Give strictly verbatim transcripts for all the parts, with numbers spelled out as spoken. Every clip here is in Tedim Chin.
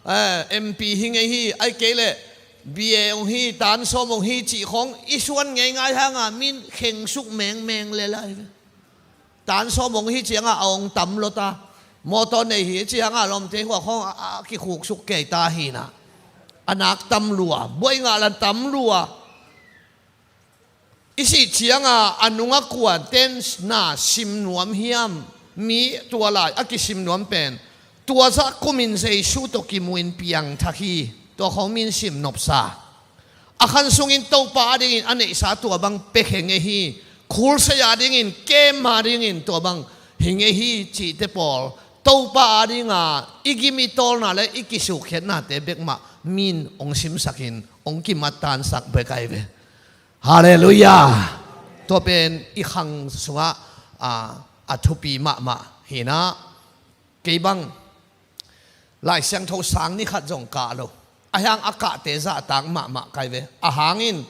Eh, M P hi ngei hi, ai kei leh B A hong hi, tan sawm hong hi cih khawng i suan ngeingai hanga min khengsuk mengmeng le lai ve. Tan sawm hong hi cianga a hong tam lua ta. Mawtaw nei hi cianga lawmte hua khawng a, a kikhuksuk kei ta hina. A nak tam lua, buai ngah lan tam lua. I sih cianga a nunga kuan ten na sim nuam hiam? Mi tua lai a kisim nuam pen tua zah kumin Jesu tawh kimuin piangthak hi. Tua khawng min sim nopsa. A khan sungin Topa adingin a neihsa tua bang pekhe ngei hi. Khulsei adingin, kem adingin tua bang hi ngei hi cihte pawl Topa adinga i gim i tawlna le i kisukkhiatnate bekmah min hong simsakin hong kimattansak bek ai ve. Halleluiah. Tua pen i khang sungah a, a thupi mahmah hinah. Kei bang Lai Siangtho sang ni khat zong kah lo. A hiang a kahte zahtak mahmah kai ve. A hangin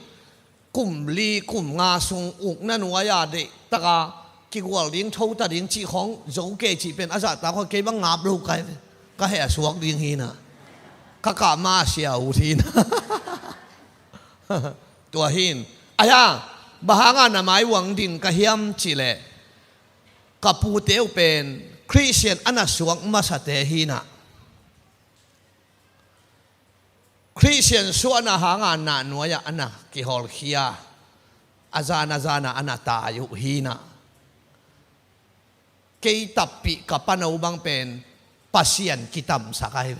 kum li kum nga sung ukna nuai-a deihtaka kigual ding thota ding cih khawng zo kei cih pen a zahtak khawng kei bang ngap lo kai ve. Ka heh a suak ding hinah. Ka kah ma a sia ut hinah. Tua hin a hiang bang hanga na mai uang ding ka hiam cihleh ka pute uh pen Khristian a na suak masate hinah. Khristian suahna hanga na nuai-ah a na kihawlkhia, a zan a zana a na tai uh hinah. Kei tappih ka pano bang pen Pasian kitamsak ai.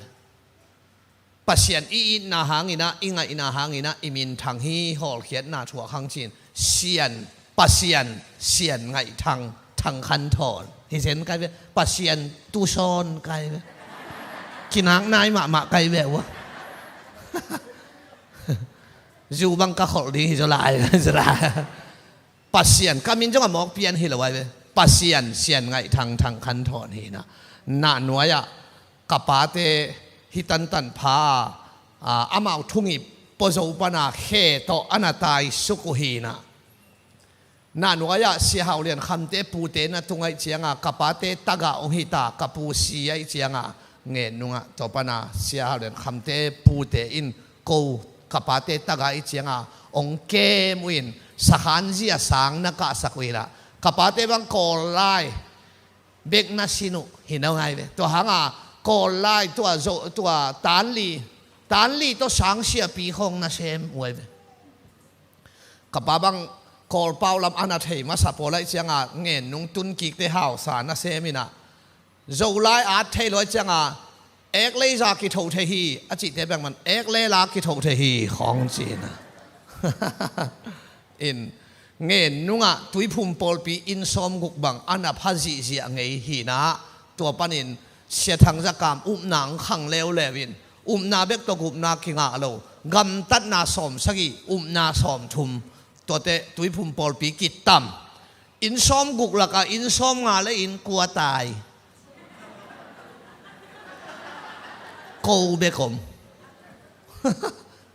Pasian i itna hanginah, i ngaihna hanginah i minthang hi, hawlkhiatna thuak hang cin. Sian, Pasian, Sian ngaihthang, Thang Khan Thawn. Hi zen kai ve, Pasian tusawn kai ve. Kinak nai mahmah kai ve ua. Zu bang ka kholh ding hi zaw lai, zaw lai. Pasian, ka min zong a mawk pian hi lo ai ve. Pasian, Sian ngaihthang, Thang Khan Thawn hinah. Na nuai-ah ka pate hi tantan pha a, amau thungip pua zo pana khe tawh a na tai suk uh hinah. Na nuai-ah Sia Hau Lian Khamte pute na tung aih cianga ka pate tagah hong hita, ka pu si aih cianga ngen nungah tua pana Sia Hau Lian Khamte pute in ko ka pate tagah aih cianga hong kem uh in sakhan zia sang na kahsak uh hinah. Ka pate bang Kawl lai bek na sin uh hi no ngai ve. Tua hanga Kawl lai tua zo, tua tanli, tanli tawh sang siapi khawng na sem uh ai ve. Ka pa bang Kawl pau lam a na thei masa pawl aih cianga ngen nung tun kikte hausa na sem inah. Zo lai at thei lo aih cianga ek leiza kitho thei hi a cihte bengman ek lela kitho thei hi khawng cinah. In ngen nungah Tuiphum pawlpi inn sawm guk bang a na pha zihziah ngei hinah. Tua panin Sia Thang Za Kam upna ang khang leuleu in upna bek tawh gupna kingah lo, gamtatna sawm sagih, upna sawm thum. Tuate Tuiphum pawlpi kitam. Inn sawm guk lakah inn sawm nga le inn kua tai. Ko bek om.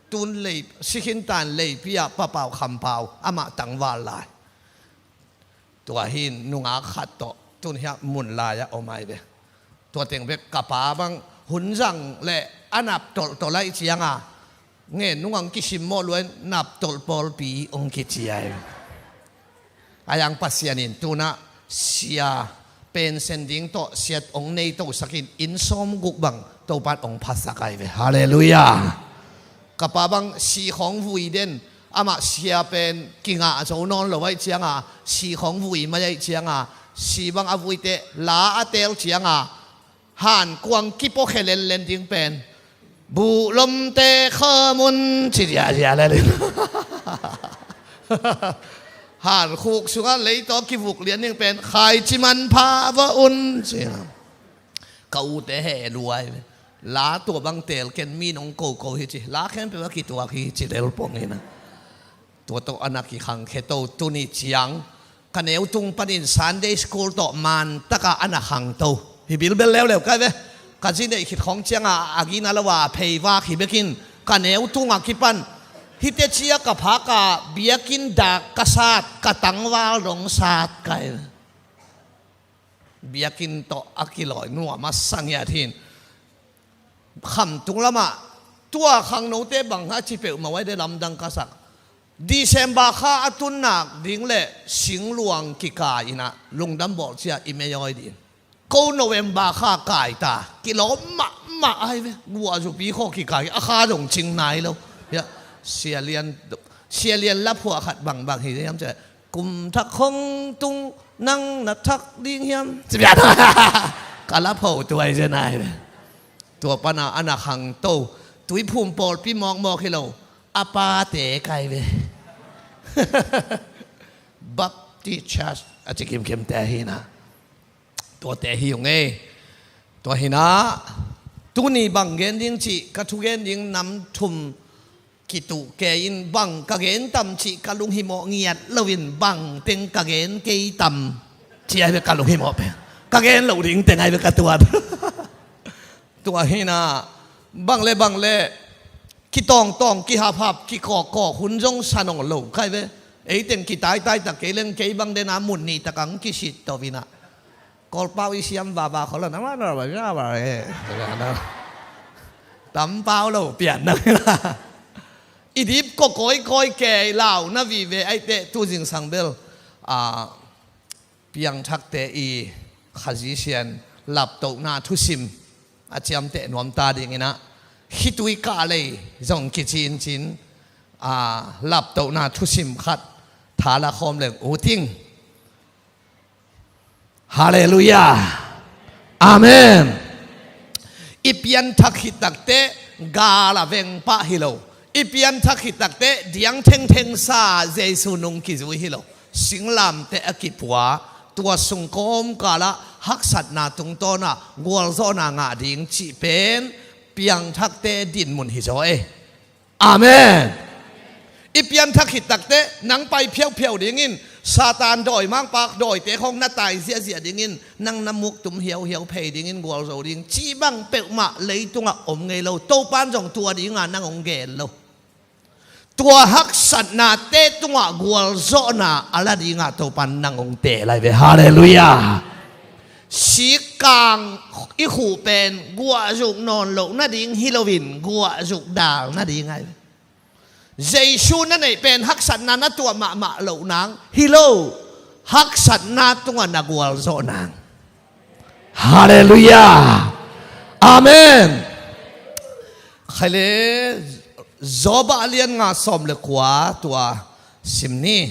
Tun lei, sikhintan leipi ah papau khampau amah tangval lai. Tua hin nungak khat tawh tun hiah mun lai-ah om ai ve. Tua teng bek ka pa bang hun zang le a nap tolhtolh aih cianga ngen nung ang kisim mawh luain nap tolh pawlpi hong kici ai ve. A hiang Pasian in tunah sia pensen ding tawh siat hong nei tosakin inn sawm guk bang Topan hong phasak ai ve. Halleluiah. Ka pa bang si khawng vui den, amah sia pen kingah zo nawn lo aih cianga si khawng vui mai aih cianga si bang a vuite la a teel cianga hankuang kipuakhe lenlen ding pen buh lomte khawm un ci ziahziah le lin. Hankhuk sungah leitaw kivuk lian ding pen khaici manpha vua un ci. Ka ute heh luai ve. La tua bang teel ken mi nong koko hi ci. La khempeuh a kituak hi ci lel pong hi na. Tua tawh a na kikhangkhe to tuni ciang ka neutung panin Sunday school tawh man taka a na khangto hi bilbel leuleu kai ve. Ka zi neih khit khawng cianga a gina lo a pheivak hi bekin ka neutung a kipan hite cia ka phak a biakinn dak ka sat ka tangval dong sat kai ve. Biakinn tawh a kilawi nuam a sangiat hin. Khamtung lamah tua khangnote bang a ci peuhmah uh ai de lamdang ka sak. December kha a tunnak ding le singluang kikai inah lungdam bawlcia i mei awi dih in. Ko November kha kaita kilawm mahmah ai ve. Guahzupi khaw kikai a kha dong cing nai lo. Hiah Sialian, Sialian laphuah khat bangbang hi hiam ciah kum thak khong tung nang na thak ding hiam? Ka lapho tuai zen ai ve. Tua pana a na khangto tuiphum pawlpi mawkmawk hi lo. A pate kai ve. Baptist Church a ci kimkimte hinah. Tuate hi ung ei. Tua hinah tuni bang gen ding cih ka thugen ding nam thum kituh kei in bang ka gen tam cih ka lunghimawh ngiat loin bang teng ka gen kei tam cih ai ve ka lunghimawh pen. Ka gen loh ding teng ai ve ka tuat. Tua hinah bang le bang le kitawngtawng kihaphap kikawkkawk hun zong sanawng lo kai ve. Eiteng kitaitaitak kei leng kei bang dena mun nihtak ang kisit tovinah. Kawlpau i siam vava khollo na ma na ba na ba e. Tampau lo pian na. I dip ko kawikawi kei lau na vive aiteh tu zingsang bel a piangthakte i Khazisian laptohna thusim a ciamteh nuamta dinginah khitui kahlei zong kicincin a laptohna thusim khat thala khawm leng uting. Halleluiah. Amen. I pianthak khit takteh gal a veng pah hi lo. I pianthak khit takteh diang thengtheng sa Jesu nung kizui hi lo. Singlamteh a kipua tua sung kawmkalah haksatna tungtawnah gualzawhna ngah ding cih pen piangthakte dinmun hi zaw e. Amen. I pianthak khit takteh nang pai phiauphiau dingin Satan dawi mangpak dawite khong na tai ziahziah dingin nang na muktum hiauhiau phei dingin gualzo ding cih bang peuhmah leitungah om ngei lo. Topan zong tua dinga nang hong gen lo. Tua haksatnate tungah gualzawhna a la dingah Topan nang hong teel ai ve. Halleluiah. Sikkang i khuh pen guahzuk nawn loh nading hi loin guahzuk dal nading ai. Jesu na neih pen haksatna na tuah mahmah loh nang hi lo. Haksatna tungah na gualzawh nang. Halleluiah. Amen. Khaile Job a lian nga sawm le kua tua sim ni.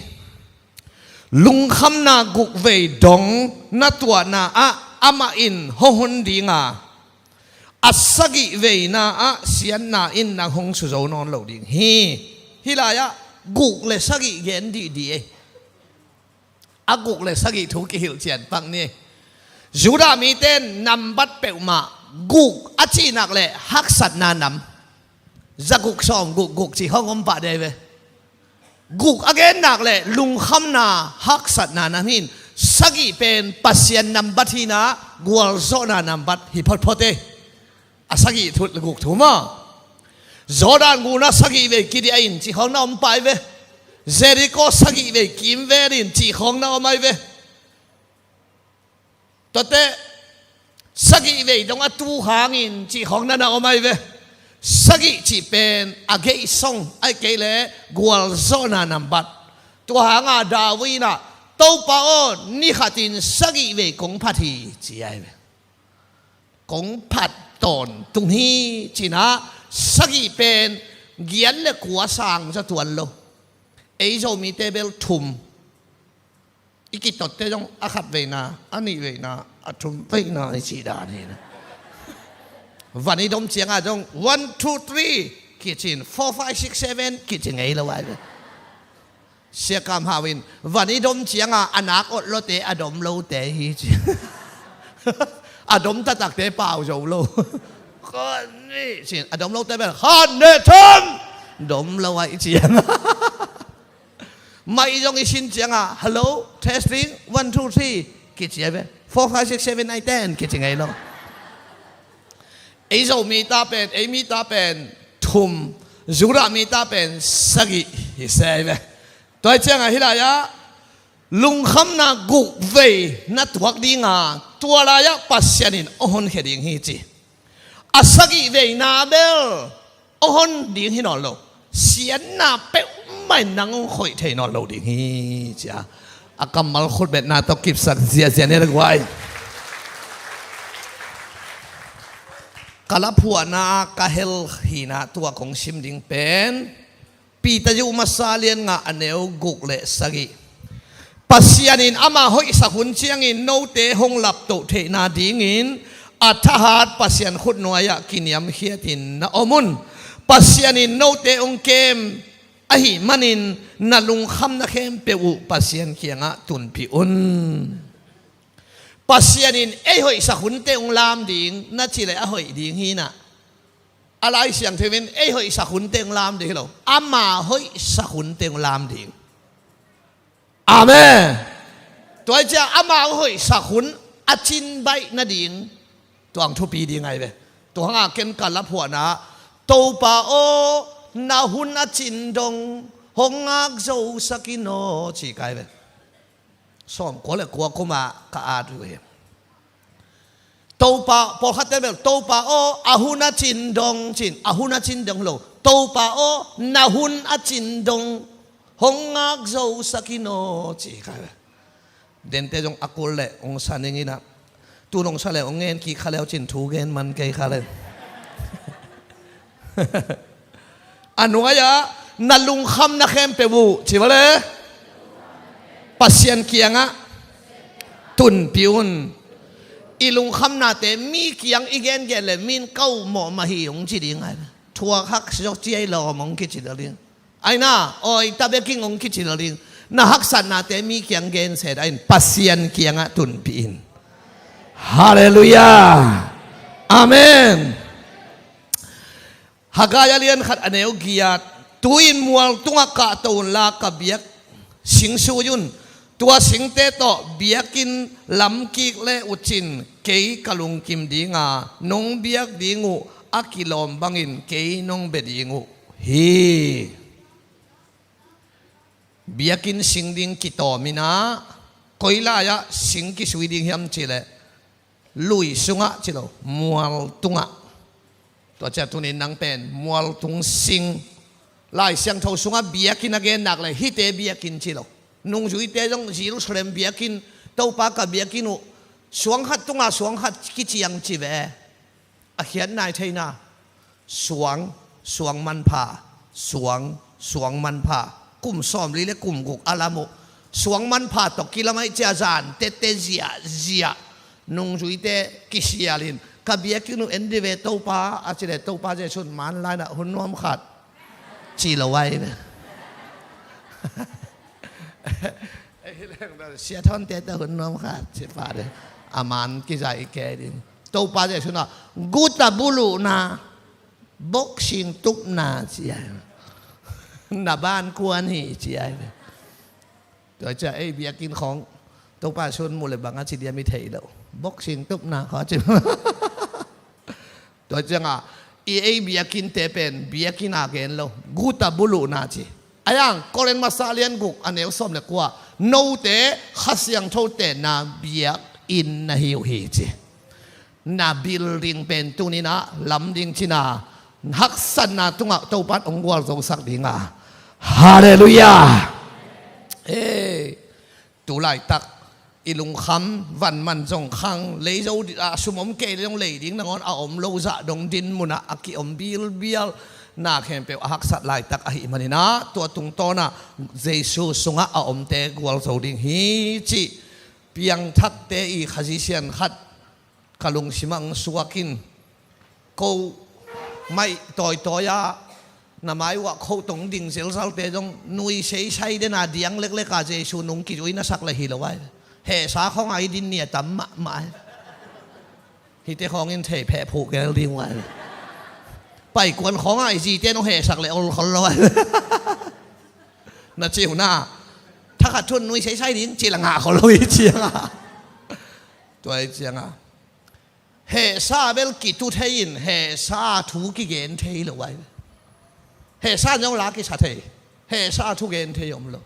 Lungkhamna gukvei dong na tuahna ah amah in hong hun dinga a sagih veina ah siatna in nang hong suzo nawn lo ding hi. Hih lai-ah guk le sagih gen dihdih e. A guk le sagih thu kihilh cian pak ni. Judah mite nambat peuhmah guk a cihnak le haksatna nam. Za guk sawm guk guk cih hong om pah dei ve. Guk a gennak le lungkhamna haksatna nam hin sagih pen Pasian nambat hinah gualzawhna nambat hi photphot e. A sagih thu guk thu maw? Jordan gunah sagih vei kidiah in cih khawng na om pai ve. Jericho sagih vei kimvel in cih khawng na om ai ve. Tuate sagih vei dong a tu hangin cih khawng na na om ai ve. Sagih cih pen a geih song ai kei le gualzawhna nambat. Tua hanga David inah Topa aw ni khatin sagih vei kong phat hi ci ai ve. Kong phat tawntung hi cinah sagih pen giat le kua sang za tuan lo. Ei Zomite bel thum. I kitotte zong a khat veina a nih veina a thum veina i cih dan hi. Van i dom cianga zong one two three kicin four five six seven kicin ngei lo ai ve. Siakam hau in van i dom cianga a nak ot lote a dom lote hi ci. A dom taktakte pau zo lo. Khat nih cin a dom lote bel khat nih thum dom lo ai cianga. Mai zong i sin cianga hello testing one two three kici ai ve. Four five six seven eight ten kici ngei lo. Ei Zo mi ta pen ei mi ta pen thum, Judah mi ta pen sagih hi se ai ve. Tua hi cianga hih lai-ah lungkhamna guk vei na tuak dinga tua lai-ah Pasian in a honkhia ding hi ci. A sagih veina bel hong hon ding hi nawn lo. Siatna peuhmah in nang hong khoih thei nawn lo ding hi, ci a, a kammal khutbetna tawh kipsak ziahziah ni le guai. Ka laphuahna ka hel hina tua kong sim ding pen Peter yu masa lian nga a neu guk le sagih. Pasian in ama hoihsak hun ciangin note hong laptoh theihna dingin a thahat Pasian khutnuai-ah kiniamkhiatin na om un. Pasian in note hong kem ahih manin na lungkhamna khempeuh uh Pasian kiangah tunpih un. Pasian in ei hoihsak hunte hong lam ding na cih leh a hoih ding hi na. A Lai Siangtho in ei hoihsak hunte hong lam ding hi lo. Ama hoihsak hunte hong lam ding. Amen. Tua hi ciah ama hoihsak hun a cin baih nading tua hong thupi ding ahi ve. Tua hangah ken ka laphuahna, Topa aw, na hun a cin dong hong ngak zosak in aw, ci ka hi ve. Sawmkua le kua kumah ka at uh hi. Topa, pawlkhatte bel, Topa aw, a hun a cin dong, ci-in, a hun a cin dong lo. Topa aw, na hun a cin dong hong ngak zosak in aw, ci ka hi. Dente zong a kul leh hong sa ning in ah, tu-in hong sa leh hong ngen kik kha leu cin thu gen man kei kha leh. A nuai-ah na lungkhamna khempeuh uh, ci va le, Pasian kiangah tunpih un. I lungkhamnate mi kiang i gengen leh min kau mawh mah hi hong ci ding ahi. Thuak hak siok ciai lawm hong kici lo ding. Aina, oi, tabeking hong kici lo ding. Na haksatnate mi kiang gense dahin Pasian kiangah tunpih in. Halleluiah. Amen. Haggai a lian khat a neu giat. Tu-in mual tungah kahto unla ka biak sing sui un. Tua singte tawh biakinn lamkik le uh cin kei ka lungkim dinga nong biak ding uh a kilawm bangin kei nong bia ding uh hi. Biakinn sing ding kitawm in ah, koi lai-ah sing kisui ding hiam cih leh, lui sungah ci lo, mual tungah. Tua ciah tuni-in nang pen mual tung sing. Lai Siangtho sungah biakinn a gen nak leh hihte biakinn ci lo. Nungzuite zong Jerusalem biakinn, Topa ka biakinn uh, suang khat tungah suang khat kiciang ci ve. A khiat nai theina, suang, suang manpha, suang, suang manpha, kum sawmli le kum guk a lam uh, suang manpha tawh kilam ahih ciah zan tette ziahziah, nungzuite kisialin, ka biakinn uh en dih ve Topa, a cih leh Topa Jesuh in man lainah hun nuam khat ci lo ahi ve. Sia Thawnte tawh hun nuam khat ci pah ding. A man kizai kei ding. Topa Jesuh in ah, guta buluhna, boxing tupna ci ahi. Na ban kuan hi ci ahi. Tua ciah ei biakinn khawng Topa Jesuh in muh leh bang a ci diam i thei lo. Boxing tupna khawng ci. Tua ciangah i ei biakinnte pen biakinn a gen lo, guta buluhna ci. A yang Korin masa lian guk a neu sawm le kua, note Kha Siangtho tenna biakinn na hi uh hi ci. Na building pen tuni-in ah lam ding cihna, haksatna tungah Topa in hong gualzosak dinga. Halleluiah. Ei, tu laitak i lungkham, van man zong khang, lei zo dih ah, sum om kei le zong lei ding nangawn a om lo zah dong din munah a kiom bilbial, na khempeuh a haksat laitak ahih manin ah, tua tungtawnah Jesuh sungah a omte gualzo ding hi cih piangthakte i Khazih sian khat ka lungsimah hong suak in, ko maih tawitawi-ah na mai uah khotong ding zelzalte zong nui seisai dena diang lekleka Jesuh nung kizui na sak le hi lo ai. Hehsa khawngah i din ni a tam mahmah ai. Hihte khawng in thei phehphuh gel ding uh ai. Paikuan khawngah i zite nong hehsak le ol khol lo ai. Na ci uh na. Thakhat thun nui seisai ding ci la ngah khol lo i ciangah. Tua i ciangah hehsa bel kitu thei in, hehsa thu kigen thei lo ai. Hehsa zong la kisa thei. Hehsa thu gen thei om lo.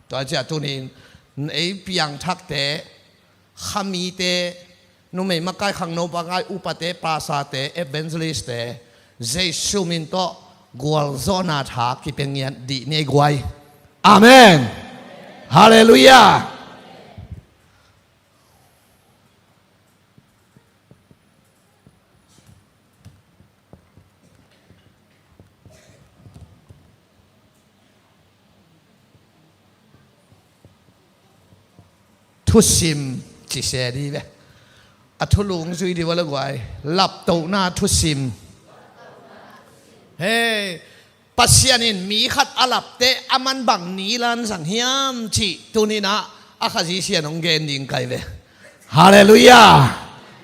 Tua ciah tunin ei piangthakte, khamite, numei makai, khangno makai, upate, pastorte, evangelistte, Jesu min tawh gualzawhna tha kipia ngiat dih ni ei guai. Amen. Halleluiah. Thusim ci se dih ve. A thulung zui dih va le guai. Laptohna thusim. Hei, Pasian in mi khat a lapteh a man bang ni lan zang hiam cih tuninah a Khazih Sian hong gen ding kai ve. Halleluiah.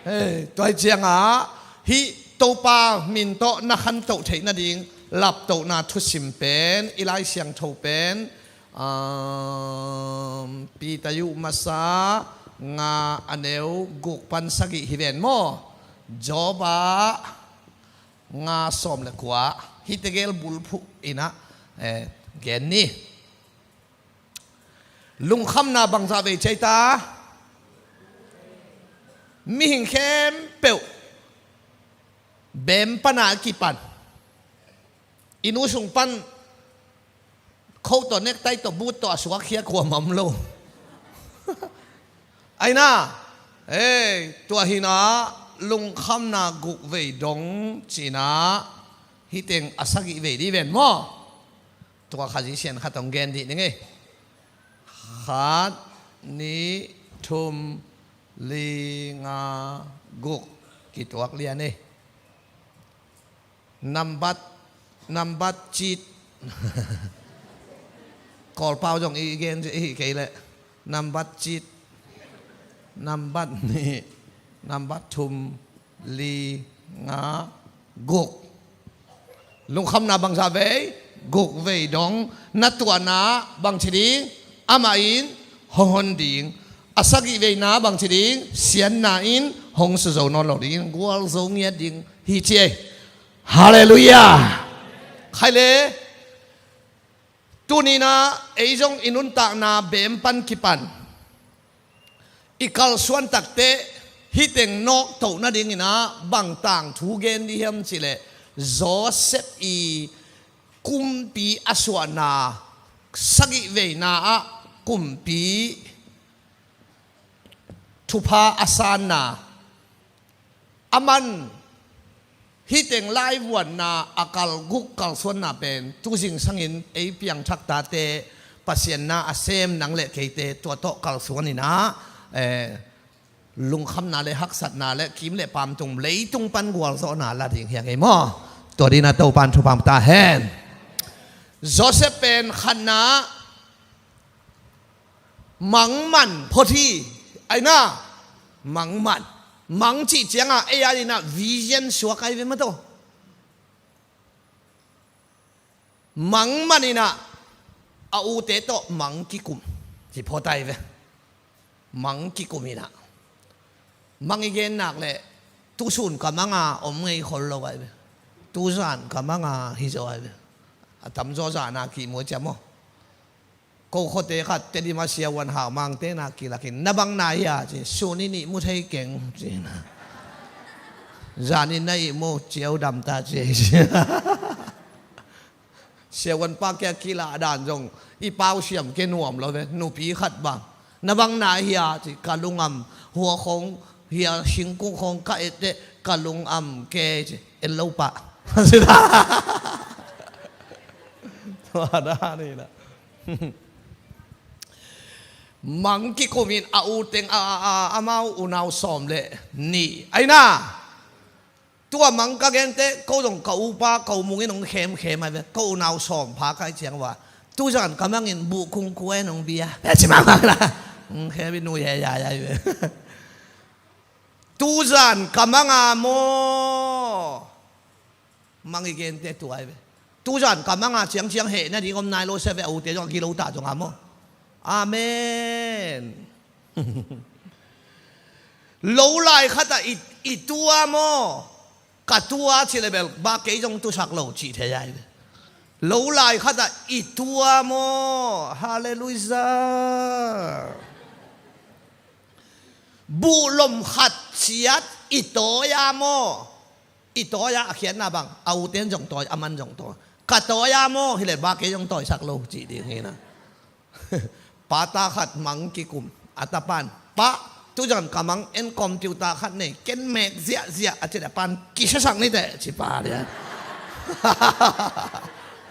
Hei, tua hi ciangah hih Topa min tawh na khantoh theih nading laptohna thusim pen, i Lai Siangtho pen, um, Peter yu masa nga a neu guk pan sagih hi ven maw? Job ah nga sawm le kua, hih tegel bulphuh inah, eh, gen ni. Lungkhamna bangzah vei ci ei ta? Mihing khempeuh bem pana a kipan, i nu sung pan coat tawh, necktie tawh, boot tawh a suakkhia kuamah om lo. Aina, ei, tua hinah lungkhamna guk vei dong cinah, hih teng a sagih vei dih ven maw? Tua Khazih Sian khat hong gen dih ning ei. Khat, nih, thum, li, nga, guk. Kituak lian ei. Nambat, nambat cit. Kawlpau zong i gen i hih kei leh. Nambat cit. Nambat nih. Nambat thum. Li, nga, guk. Lungkhamna bangzah vei? Guk vei dong. Na tuahna bangci ding? Amah in hong hon ding. A sagih veina bangci ding? Siatna in hong suzo nawn lo ding, gualzo ngiat ding hi ci ei. Halleluiah. Khai le, tuninah ei zong i nuntakna bem pan kipan i kalsuan takteh hih teng nawktoh nadinginah bang tangthu gen dih hiam cihleh, Joseph i kumpi a suahna sagih veina ah kumpi thupha a sanna, a man hih teng laivuanna a kalguk kalsuanna pen tuzingsangin ei piangthak tate, Pasian na a sem nang le keite tua tawh kalsuaninah, eh, lungkhamna le haksatna le kim le pamtung leitung pan gualzawhna la ding hi a ngei maw? Tua dinah Topan thupha ta hen. Joseph pen khatna mangman phot hi. Aina, mangman. Mang cih ciangah ei a dinah vision suak ai ve mah tawh. Mangman inah a ute tawh mang kikum hi phot ai ve. Mang kikum inah mang i gen nak leh tusun ka manga om ngei khol lo ai ve. Tuzan ka manga hi zo ai ve. A tamzaw zana kihmu a ciam aw. Ko khuate khat Tedim a siavuan Hau Mangte na kilakin, na bang na hia ci, sun i nih mu thei keng ci. Zanin na ih mu ciau dam ta ci. Siavuan pa kia kilah dan zong i pau siam ke nuam lo ve, nupi khat bang. Na bang na hia ci, ka lungam hua khong hia singkung khong ka etteh ka lungam ke ci. En lo pah. Tua dan inah mang kikumin a u teng a, a, a, amau unau sawm le nih. Aina, tua mang ka genteh ko zong ka upa ko mungin hong khemkhem ai ve. Ko unau sawm pha kai ciang ua, tuzan ka mangin buh kungkua in hong bia. Pia ci mangmang la. Hong khem in nui he yayai ve. Tuzan ka manga maw? Mang i gente tua ai ve. Tuzan ka manga ciangciang heh nading om nai lo sia ve, a ute zong a gilo ta zong a maw? Amen. Lo lai khatah i, i tua maw? Ka tua ci le bel ba kei zong tusak lo cih thei ai ve. Lo lai khatah i tua maw? Halleluiah. Buhlom khat ciat i tawi a maw? I tawi a, a khiatna bang, a uten zong tawi, aman zong tawi. Ka tawi a maw, hi le ba kei zong tawisak lo cih ding hi na. Pa ta khat mang kikum, a tapan, "Pa, tuzan ka mang en computer khat nei, ken mek ziahziah," a ci le, "Pan kisiasak ni teh," ci pa lian.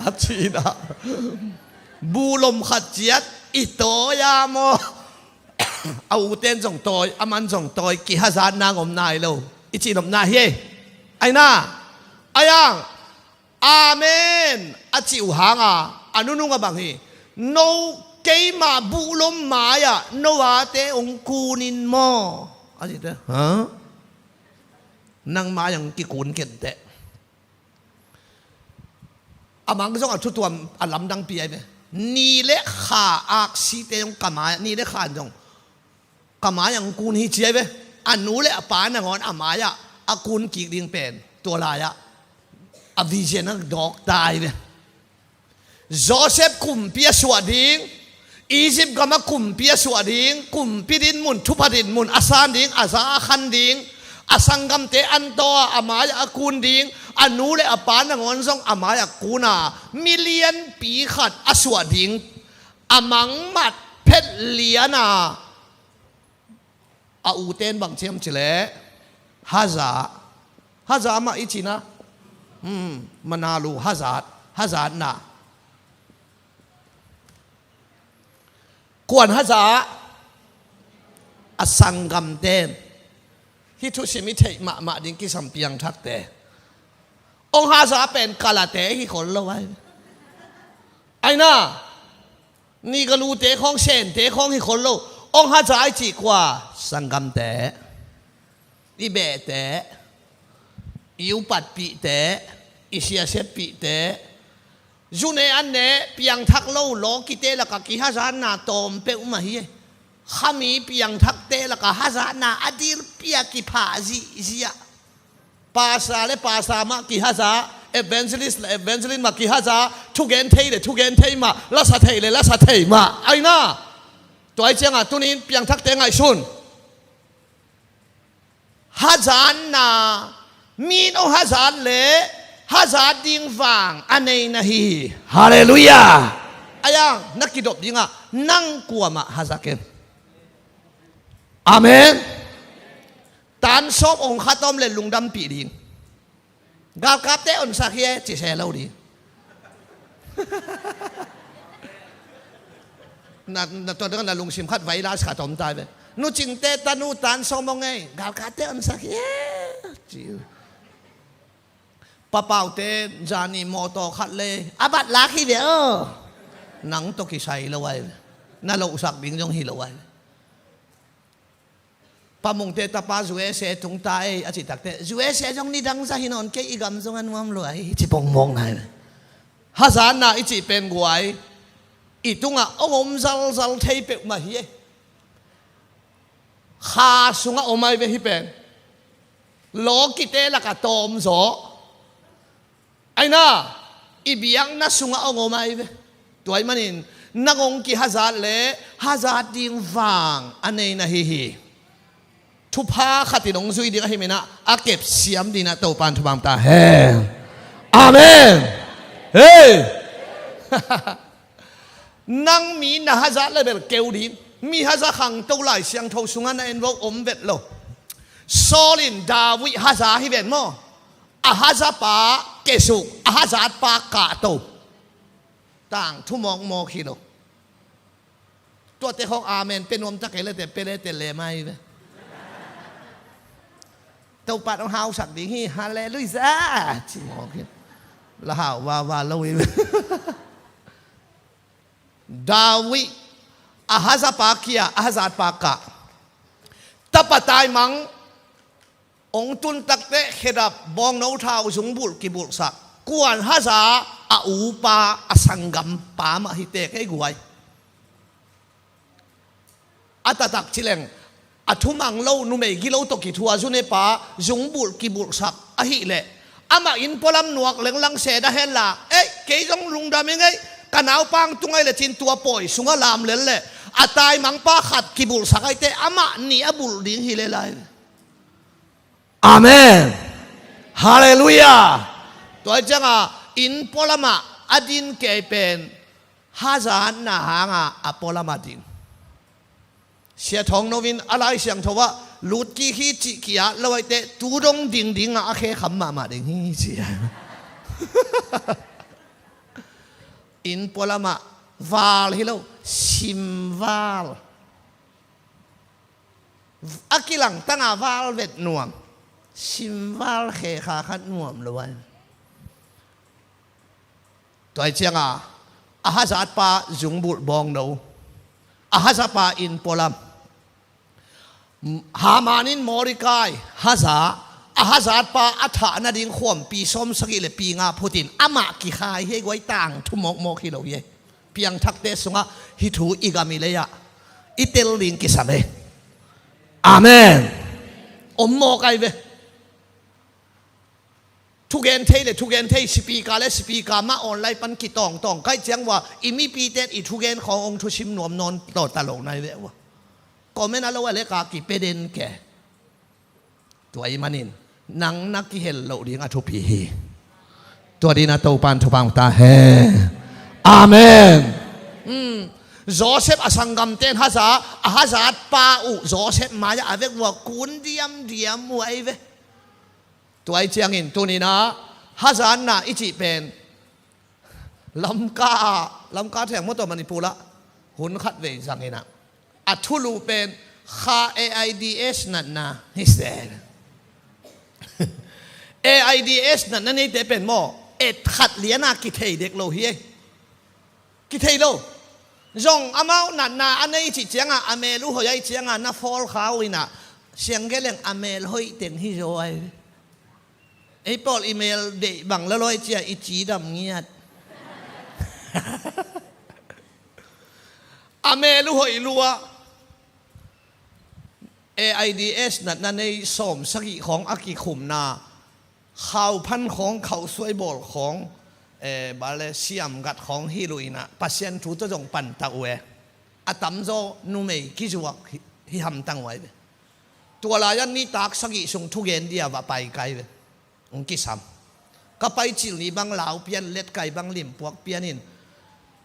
A ci na. Buhlom khat ciat i tawi a maw? A uten zong tawi, aman zong tawi, kihazat nang om nai lo. I ci nopna hi ei. Ai na. Ai ang. Amen a cih uh hanga, a nunung a bang hi. No, keima buhlom mai-ah no ate hong kun in maw? A cihte, ha? Nang mai-ah hong kikun kenteh. A mang zong a thutuam a lamdangpi ai ve. Ni le kha aksite zong ka mai-ah, ni le kha zong ka mai-ah hong kun hi ci ai ve. A nu le a pa nangawn a mai-ah a kun kik ding pen tua lai-ah a vision a dawk ta ai ve. Joseph kumpi a suah ding, Egypt gam a kumpi a suah ding, kumpi dinmun, thupha dinmun a san ding, a za a khan ding, a sanggamte an taw a, a mai-ah a kun ding, a nu le a pa nangawn zong a mai-ah kun a, mi lianpi khat a suah ding, a mangmat phet lian a, a uten bang ciam ci leh, haza, haza mah i ci na, hmm, manalu hazat, hazatna. Kuan haza, a sanggamten. Hih thusim i theih mahmah ding kisam piangthakte. Hong haza pen kalate hi khol lo ai. Ai na. Nigalute khawng, sente khawng hi khol lo. Hong haza i cih kua, sanggamte, i behte, i upatpihte, i siasetpihte. Zune an ne piangthak lo lawkite lakah kihazatna tawm peuhmah hi. Khami piangthakte lakah hazatna a dilpia kiphah zihziah. Pastor le pastor mah kihaza, evangelist le evangelist mah kihaza, thugen thei le thugen thei mah, lasa thei le lasa thei mah. Ai na. Tua i ciangah tunin piangthakte ngaihsun. Hazatna, mi in hong hazat le hazat ding vang a nei na hi hi. Halleluiah. Ai ang, na kidop dingah nang kuamah haza ken. Amen. Tan sawm ong khat om le lungdampih ding. Galkapte onsak hi e, ci se lo ding. Na, na tua dang na lungsim khat virus khat om ta ve. Nu Cingte tanu tan sawm ong ei, galkapte onsak hi e, ci. Papaute zani mawtaw khat le a bat lak hi ve aw. Nang tawh kisai lo ai ve. Na lohsak ding zong hi lo ai ve. Pamungte tapa U S A tung ta ei a cih takteh, U S A zong nidang za hi nawn kei, i gam zong a nuam lua hi, ci pongmawk nai. Hazatna i cih pen guai, i tungah hong om zalzal thei peuhmah hi ei. Kha sungah om ai ve hi pen. Lawkite lakah tawm zaw. Ai na, i biakna sungah hong om ai ve. Tua ahih manin nang hong kihazat le hazat ding vang a nei na hi hi. Thupha khatin hong zui ding ahih manin a kepsiam dingin Topa'n thupha hong pia ta hen. Amen. Hei. Nang mi na hazat le bel keu ding. Mi haza khangto Lai Siangtho sungah na en vo om vet lo. Saul in David haza hi ven maw? A hazapa kesuk, a hazatpa kahto. Tangthu mawkmawk hi lo. Tuate khawng amen pia nuam ta kei lete, pia lete lem ai ve. Topa'n hong hausak ding hi, halleluiah, ci mawk hi. La hau vava lo hi ve. David, a hazapa kia, a hazatpa kah. Tapa taimang hong tun takteh khedap, bawngno thau, zungbulh kibulhsak. Kuan haza, a upa, a sanggampa mah hi teh kei guai. A taktak ci leng, a thumang lo, numei gilo tawh kithua, zunepa zungbulh kibulhsak ahih leh, amah inn pualam nuak lenglang seh dah hen la, ei, kei zong lungdam ing ei, ka naupa hong tung ai le cin tua pawi sungah lam lel leh, a taimangpa khat kibulhsak ai teh, amah nih a bulh ding hi lel ai. Amen. Halleluiah. Tua ciangah inn pualamah a din kei pen hazatna hangah a pualamah din. Sia Thawng No in a Lai Siangtho ah lut kik hi cih ki-at lo ahih teh tu dong dingding ah a khe kham mahmah ding hi ci. Inn pualamah val hi lo, simval. A kilangtang a val vet nuam, simval khe kha khat nuam lo ai. Tua hi ciangah a hazatpa zungbulh bawng no, a hazatpa inn pualam. Haman in Mordecai haza, a hazatpa a thah nading khuampi sawmsagih le pi nga phutin amah kikhai hi ei, guai tangthu mawkmawk hi lo hi ei. Piangthakte sungah hih thu i gam i lei-ah i tel ding kisam ei. Amen. Om mawk ai ve. Thugen thei le thugen thei, sipika le sipika mah online pan kitawngtawng ka hih ciang ua i mipite in i thugen khawng hong thusim nuam nawn tawh ta lo nai ve ua. Comment a lo a leka kipia den ke. Tua ahih manin nang na kihel loh ding a thupi hi. Tua dingin a Topa'n thupha hong ta hen. Amen. Hmm. Joseph a sanggamte in haza, a hazatpa uh Joseph mai-ah a vek ua kun diamdiam uh ai ve. Tua ahih ciangin tuni-in ah hazatna i cih pen Lamka ah, Lamka theng maw, tua Manipur ah hun khat vei zang in ah, a thulu pen Kha AIDS natna hi se. AIDS natna neite pen maw, et khat lian a kithei dek lo hi ei. Kithei lo. Zong amau natna a nei cih ciangah a mel uh hoih ahih ciangah na fawl kha uh in ah, siang geleng a mel hoih teng hi zaw ai. Ei pawl i mel deih bang lua lo ahih ciah i cidam ngiat. A mel uh hoih lua. AIDS natna nei sawmsagih khawng a kikhumna, khauphan khawng, khausuai bawl khawng, eh, bale siamgat khawng hi lo in ah Pasian thu tawh zong panta uh e. A tamzaw numei kizuak hi, hi hamtang uh ai ve. Tua lai-ah nitak sagih sung thugen dia va pai kai ve. Hong kisam. Ka pai cil ni bang lau pian, letkai bang limpuak pian in,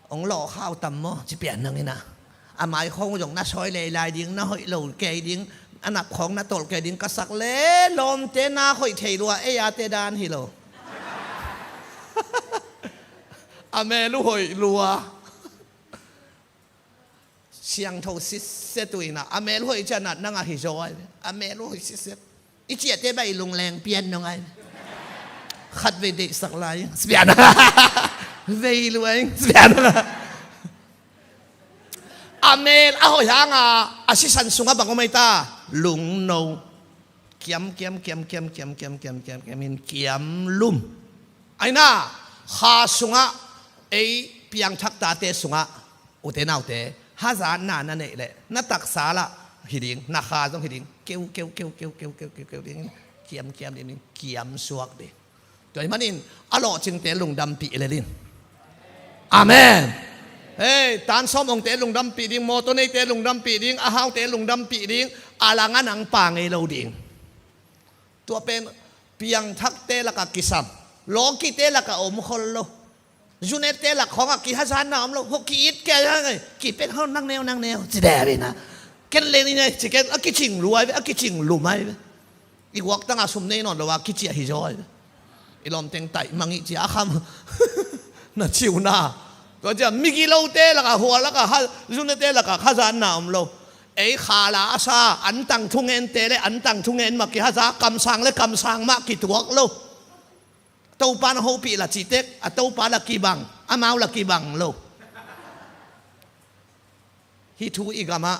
hong lawh khau tam maw ci pian nang in ah, a mai khawng zong na sawi leilai ding, na hoih lo kei ding, a nap khawng na tolh kei ding, ka sak le lawmte na hoih thei lua, ei ate dan hi lo. A mel uh hoih lua. Siangtho sitset uh in ah, a mel hoih ciah natna ngah hi zaw ai ve. A mel hoih sitset. I ciahte bah i lungleng pian nong ai ve. Khat vei deihsak lai. Spian. Vei luai. Spian. A mel a hoih hanga a sisan sungah bang om ei ta? Lungno. Kiam, kiam, kiam, kiam in kiam lum. Aina, kha sungah, ei piangthak tate sungah, ute naute, hazatna na neih leh, na taksa lah hi ding, na kha zong hi ding, keu, keu, keu ding, kiam, kiam ding, kiam suak ding. Tua ahih manin a lawhcingte lungdampih lel in. Amen. Hei, tan sawm ongte lungdampih ding, mawtaw neite lungdampih ding, a haute lungdampih ding, a langah nang pa ngei lo ding. Tua pen piangthakte lakah kisam, lawkite lakah om khol lo. Zunete lak khawngah kihazatna om lo, ho ki-it kei hang ei, kipet ho nang neu, nang neu ci deh ve na. Ken le ni nei ci ken, a kicing luai ve, a kicing lumai ve. I guaktang a sum nei nawn lo a kiciah hi zaw ai. I lawmteng taih mangih cia a kham. Na ciu na. Tua cia migilote lakah, hua lakah, zunete lakah hazatna om lo. Ei khala a sa antang thungente le antang thungen mah kihaza, kamsang le kamsang mah kituak lo. Topa na hopih la citek a Topa la kibang, amau la kibang lo. Hih thu i gamah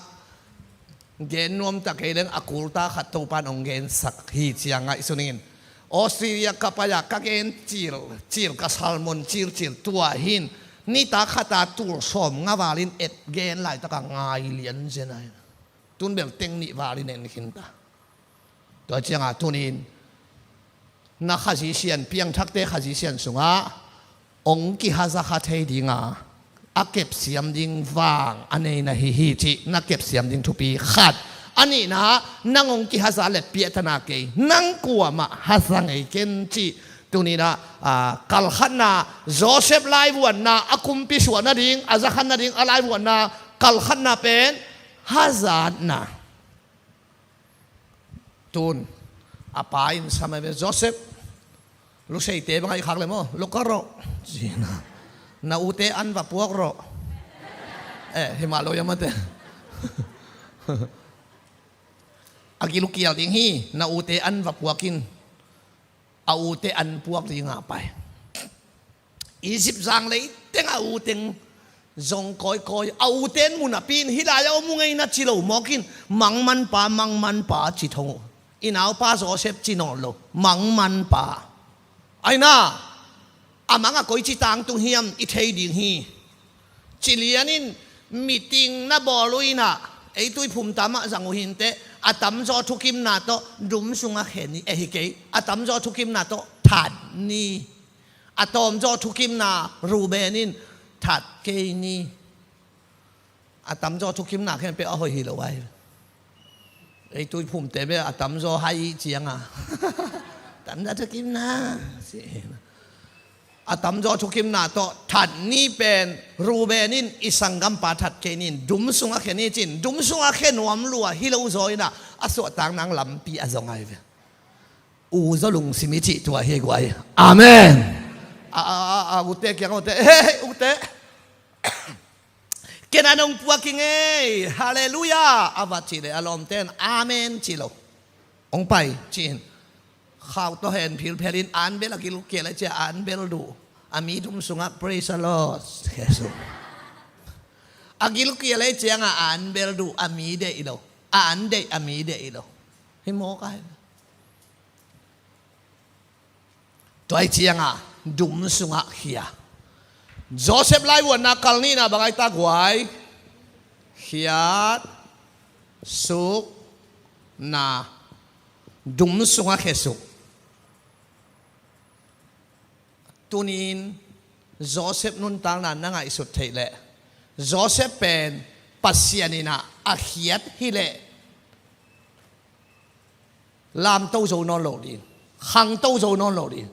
gen nuamtak kei leng a kulta khat Topa in hong gensak hi ciang ngaihsun ing. Australia ka pai-ah ka gen cil, cil ka salmon cilcil tua hin nitak khata tul sawm nga valin et gen laitakah ngai lian zen ahi. Tun bel teng nih valin en khinta. Tua ciangah tunin na Khazih Sian, piangthakte Khazih Sian sungah hong kihazakha thei dinga a kepsiam ding vang a nei na hi hi cih na kepsiam ding thupi khat. A nihna, nang hong kihazat leh piahtana kei, nang kuamah haza ngei ken cih. Tuninah, a, kalkhatna, Joseph laivuanna, a kumpi suah nading, a zakhat nading, a laivuanna, kalkhatna pen hazatna. Tun a pa in sam a ve, Joseph, luseite bang a i khak le maw, lukar rawh, ci-in a, na ute an va puak rawh. Eh, himah lo ia mate. A gilkial ding hi, na ute an va puak in. A ute an puak ding a pai. Egypt zang leiteng a uteng zong kawikawi, a uten mun a pi in, hih lai a om uh ngei na ci lo mawk in, Mangmanpa, Mangmanpa ci thong uh. I naupa Joseph ci nawn lo, Mangmanpa. Aina, a mang a koici tangtung hiam i thei ding hi. Ci lian in, meeting na bawl uh inah, ei tui phumta mah zang uh hinteh, a tamzaw thukimna tawh dum sungah khen ni, eh, hi kei, a tamzaw thukimna tawh that ni. A tawmzaw thukimna Ruben in that kei ni. A tamzaw thukimna khempeuh a hoih hi lo ai. Ei tui phumte bel a tamzaw hai cianga, tamzaw thukimna, a tamzaw thukimna tawh that ni pen Ruben in i sanggampa that kei ni, dum sungah khen ni cin, dum sungah khen nuam lua hi lo zaw inah, a suahtak nang lampi a zong ai ve. U zaw lungsim i cih tua hi guai. Amen. A, a, a, a, ute kiang ute, eh, ute. Ken an hong puak i ngei. Halleluiah. A va cih le a lawmten amen ci lo. Hong pai ci-in, khau tawh hen philphel in, an bel a gilkial a cia an bel duh. A mi dum sungah praise the Lord. A gilkial a cianga an bel duh, a mi deih lo. A an deih, a mi deih lo. Hi mawk ai. Tua i cianga dum sungah khia. Joseph laivuanna kal nihna bang ai ta guai. Khiat sukna, dum sungah khesuk. Tunin Joseph nuntakna na ngaihsut theih leh, Joseph pen Pasian inah a khiat hileh lamto zo nawn lo ding, khangto zo nawn lo ding.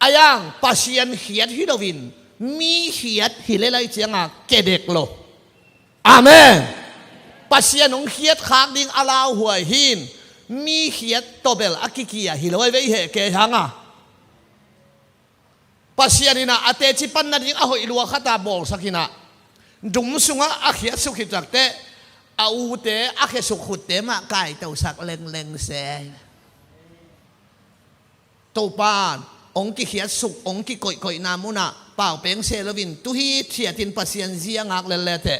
Ayang Pasian khiat hi loin mi khiat hi lelai cianga kedek lo. Amen. Pasian hong khiat khak ding a lauhuai hin, mi khiat tawbel a kikia hi lo ai vei heh kei hanga. Pasian inah a teci pan nading a hoih lua khata bawlsak inah, dum sungah a khiatsuk hi takte, a ute a khesuk khutte mah kaitosak lengleng se. Topan hong kikhiatsuk, hong kikoihkoihna munah paupeng se loin, tu hi thiatin Pasian zia ngak lellete.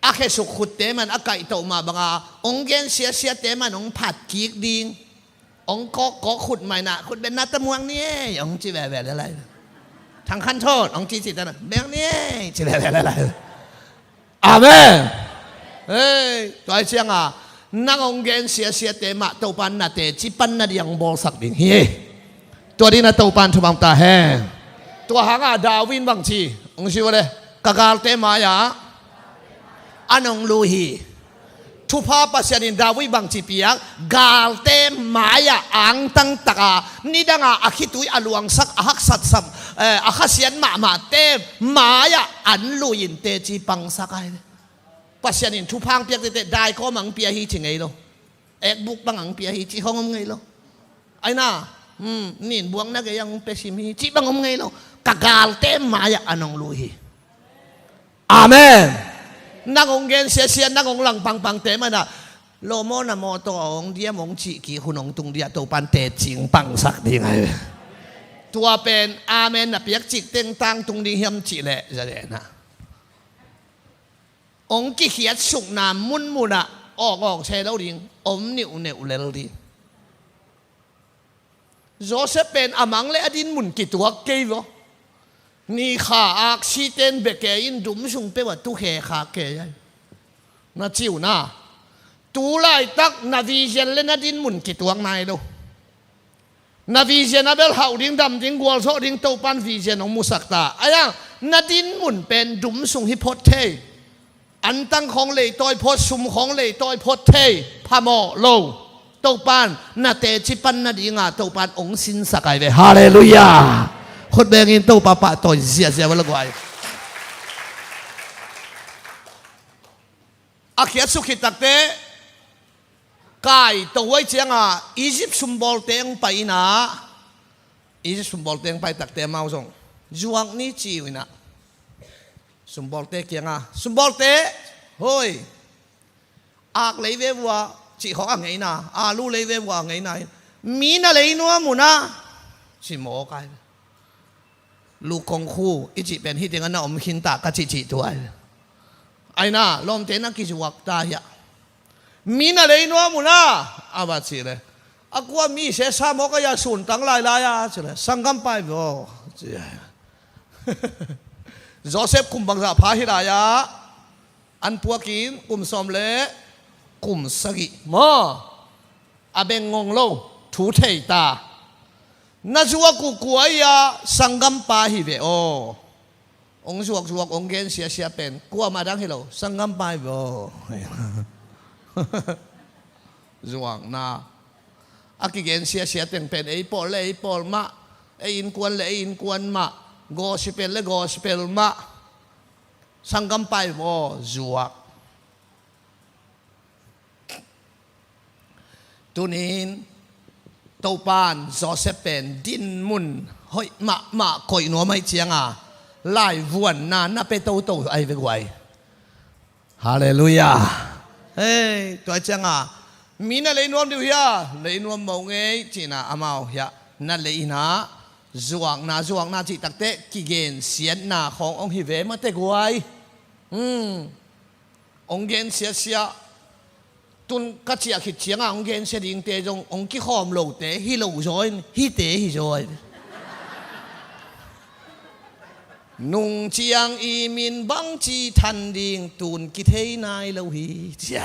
A khesuk khutte man a kaihtoh mah banga hong gensiasiate man hong phat kik ding. Hong kawkkawk khut mainah, khut benna tamuang ni ei, hong ci veve lelai. Thangkhan thon hong ci ci tana, beng ni ei, ci veve lelai. Amen. Hei, tua i cianga nang hong gensiasiate mah Topan na teci pan nading bawlsak ding hi. Tua dina Topan thumang ta hen. Tua hanga David in bangci hong ci vele, ka galte mai-ah an hong lui hi. Thupha Pasian in David bangci piak, galte mai-ah angtang taka nidanga a khitui a luangsak, a haksatsam, eh, a khasiat mahmahte mai-ah an lui in teci pangsak ai. Pasian in thupha hong piak tete daikawm hong pia hi ci ngei lo. Ekbuk bang hong pia hi ci hong om ngei lo. Aina, hmm, nin buang na gei hong pia sim hi ci bang om ngei lo. Ka galte mai-ah an hong lui hi. Amen. Nang hong gensiasia, nang hong langpangpangte manah lawmawna mawtaw a hong diam hong cih kik hun hong tung dia Topan teci pangsak ding ai. Tua pen amen na piak cik teng tangtung ding hiam cih leh zadenah hong kikhiatsukna munmunah awkawk se lo ding, om niuhneuh lel ding. Joseph pen a mang le a dinmun kituak kei vaw. Ni kha aksiten beke in dum sung peuh a tukhe kha kei ai. Na ciuhna tu laitak na vision le na dinmun kituak nai lo. Na vision a bel hauh ding, dam ding, gualzawh ding Topan vision hong musak ta. Ayang na dinmun pen dum sung hi phot thei. Antang khawng leitawi phot, sum khawng leitawi phot thei, phamawh lo. Topa'n na teci pan nadinga Topa'n hong sinsak ahi ve. Halleluiah. Khut bengin Topa pahtawi ziahziah ua la guai. A khiatsuk khit takte, kaito huai cianga Egypt sumbawlte hong pai inah, Egypt sumbawlte hong pai takte amau zong zuak ni ci uh inah, sumbawlte kianga, sumbawlte, hoi, ak lei ve vua cih khawng a ngeina, alu lei ve vua a ngeina in, mi na lei nuam uh na, ci mawk ai. Lu kong khu i cih pen hih tengah na om khinta ka cihcih tuai. Aina lawmte na kizuak ta hiah. Mi na lei nuam uh na, a va cih le, a kua mi se sa mawk a, ia suntang lailai a cih le, sanggam pai vaw, ci a. Joseph kum bangzah pha hi lai a, an puakin kum sawm le kum sagih maw, a beng ngong lo, thu thei ta. Na zuak uh kua ia, sanggam pa hi ve aw. Hong zuakzuak hong gen siasia pen kuamah dang hi lo, sanggam pa hi ve aw. Zuakna a kigen siasia teng pen ei pawl le ei pawl mah, ei innkuan le ei innkuan mah, gospel le gospel mah, sanggam pa hi ve aw, zuak. Tunin Topan Joseph pen dinmun hoih mahmah koih nuam ahih cianga laivuanna na pia toto ahi ve guai. Halleluiah. Hei, tua cianga mi na lei nuam dih uh hia, lei nuam mawk ngei cihna amau hiah na lei inah zuakna, zuakna cih takte kigensiatna khawng hong hi ve mate guai. Hmm. Hong gen siasia. Tun ka ciah khit cianga hong gensia dingte zong hong kikhawm lote hi lo zaw in, hihte hi zaw in. Nung ciang i min bangci than ding tun kithei nai lo hi, cia.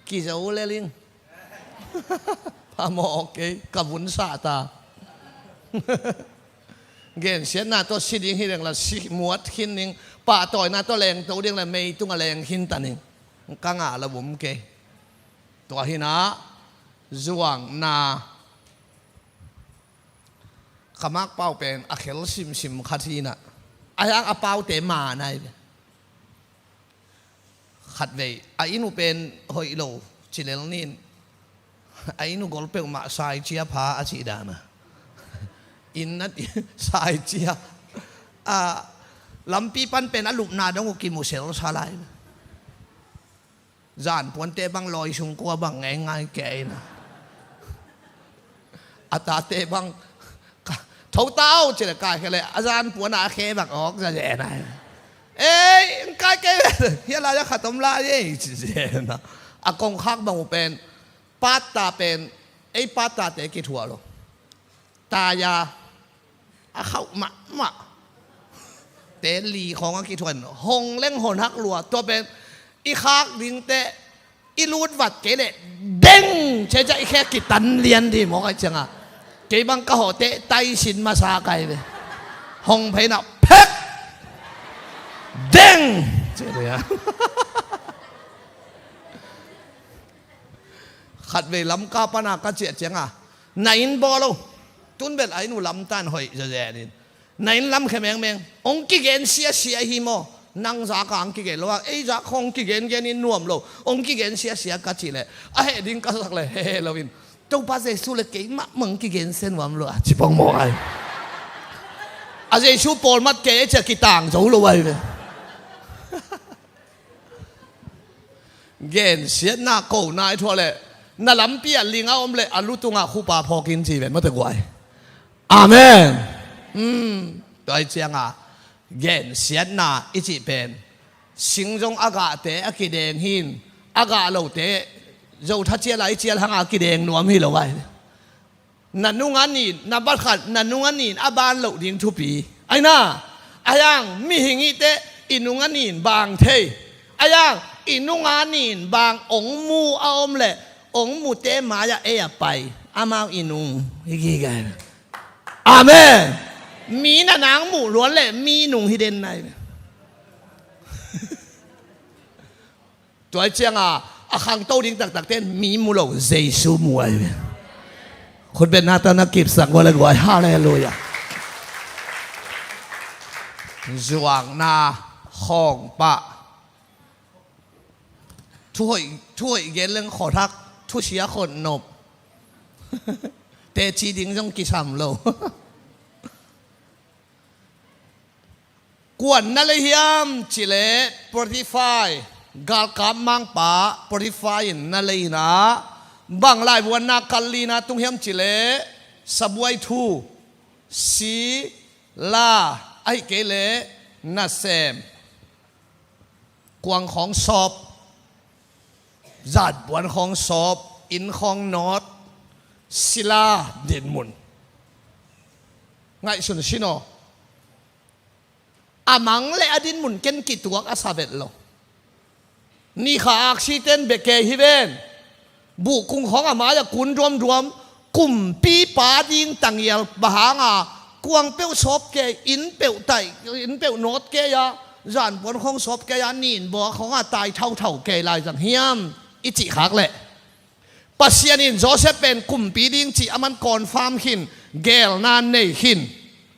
Kizo leling. Phamawh kei, ka vun sah ta. Gensiatna tawh si ding hi leng la, si muat khin ning, pahtawina tawh lengto ding la, meitung a leng khin ta ning. Ka ngah la vum kei. Tua hinah zuakna. Ka makpau pen a khel simsim khat hinah, a hiang a paute manai. Khatvei a inn uh pen hoih lo ci lel nin, a inn uh gol peuhmah saicia pha a cih dana. Inn a ti saicia. A, lampi pan pen a lupna dong uh kimusel sa lai. Zanpuante bang lawi sung kua bang ngeingai kei na. A tate bang ka, tho tau ci le kaikhia le a zanpuan a khe bang awk zazen ai. Ei, kai kei ve, hia lai a khat om lai ei ci zen a. A kongkhak bang uh pen, patta pen, ei pattate kithuah lo. Taya a khauh mahmah. Te li khawng a kithuan hong leng hon hak lua, tua pen i khak dingte i lut vat kei leh deng, cecia i khek kitan lian di mawk ai cianga. Kei bang ka hawhte taisin masa kai ve. Hong pheina phek deng. Cia. Khatvei Lamka pana ka ciah cianga, na inn bawl lo. Tunbel a inn uh lamtan hoih zazenin. Na inn lamkhia mengmeng. Hong kigen siasia hi maw? Nang zaka hong kigen lo a, ei zak hong kigengen in nuam lo. Hong kigen siasia ka cih leh a heh ding ka sak leh hehe loin, Topa Jesu le keimah mah hong kigen sia nuam lo a ci pong maw ai. A Jesu pawlmat kei e cia kitang zo lo ai ve. Gensiatna kona i thuah leh na lampi ah ling a om leh a lu tungah khupa phawkin ci ven mate guai. Amen. Tua i cianga gensiatna i cih pen singzong a gahte a kideng hin, a gah lote zotha cial a i cial hanga a kideng nuam hi lo ai. Na nunga nin, na bat khat, na nunga nin a ban loh ding thupi. Aina, a hiang mihing ihte i nunga nin bang thei. A hiang i nunga nin bang ong mu a om leh ong mute mai-ah ei a pai. Amau i nung hi gige. Amen. Mi na nang muh luan leh mi nung hi den nai. Tua hi cianga a khangto ding taktakte in mi mu lo, Jesu mu ahi ve. Khutbetna tawh na kipsak guai le guai. Halleluiah. Zuakna khawng pah. Thuhoih, thuhoih gen leng khuathak, thusia khuan nop. Teci ding zong kisam lo. Kuan na lei hiam cileh Potifar, galkap mangpa Potifar in na lei inah, bang laivuanna kal lina tung hiam cileh sabuai thu, sila, ahih kei leh nasem, kuang khawng sawp, zanpuan khawng sawp, inn khawng nawt, sila dinmun. Ngaihsun sin aw. A mang le a dinmun ken kituak a sa vet lo. Nikha aksiten bia kei hi ven. Buhkung khawng a mai-ah kun duamduam. Kumpipa ding tangial bang hanga kuang peuh sawp kei, inn peuh taih, inn peuh nawt kei a, zanpuan khawng sawp kei a, ninbaw khawng a tai thauthau kei lai zang hiam i cih khak leh, Pasian in Joseph pen kumpi ding cih a man confirm khin, gelna nei khin.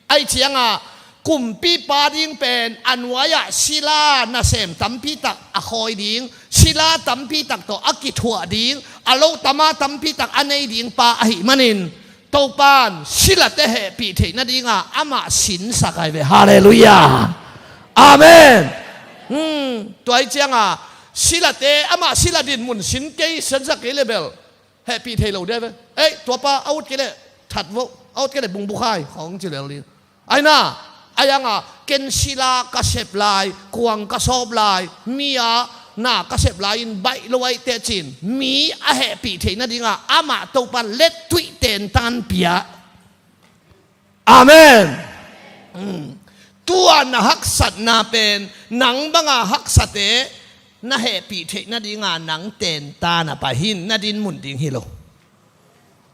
Ahih cianga kumpipa ding pen a nuai-ah sila nasem tampi tak a khawi ding, sila tampi tak tawh a kithuah ding, a lo tama tampi tak a nei ding pa ahih manin, Topan silate hehpih theih nadinga amah sinsak ahi ve. Halleluiah. Amen. Hmm, tua hi cianga silate, amah sila dinmun sin kei, sinsak kei le bel hehpih thei lo dia ve. Ei, tuapa a ut kei leh that vo, a ut kei leh bungbukhai khawng ci lel ding. Aina, a yanga ken sila ka sep lai, kuang ka sawp lai, mi-a na ka sep lai-in baih lo ahih teh cin, mi a hehpih theih nadinga amah Topan lettuih tentan pia. Amen. Mm. Tua na haksatna pen nang banga haksate na hehpih theih nadinga nang tentan a pai hi, na dinmun ding hi lo.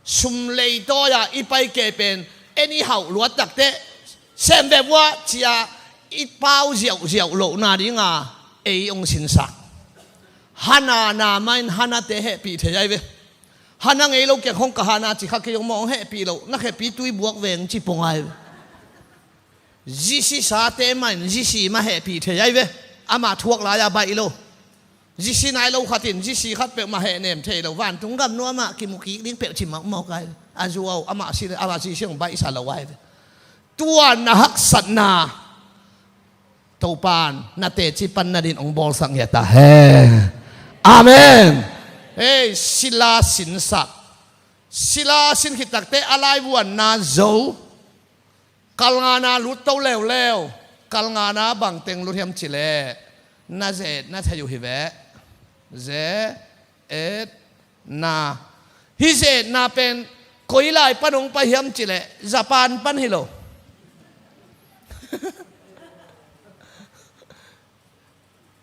Sum leitawi-a i pai kei pen, en i hauh luat takteh, sem ve vua cia i pau ziauziau lohna dinga ei hong sinsak. Hana na mah in Hanate hehpih thei ahi ve. Hana ngei lo kiang hong ka Hana ci kha kei hong mawh hong hehpih loh, na khepi tui buak veng ci pong ahi ve. Zisi sate mah in Zisi mah hehpih thei ahi ve. Amah thuak lai-a baih lo. Zisi nai lo khat in Zisi khat peuhmah hehnem thei lo. Vantung gam nuamah kimu kik ding peuh ci mawkmawk ahi ve. A zuau amah si, amah Zisi hong baihsa lo ahi ve. Tua na haksatna Topan na teci pan nadin hong bawlsak ngiat ta hen. Amen. Hei, sila sinsak. Sila sin khit takteh a laivuanna zo. Kalngana lut to leuleu. Kalngana bangteng lut hiam cileh, na zetna thei uh hi ve. Zetna. Hih zetna pen koi lai pan hong pai hiam cileh, Japan pan hi lo.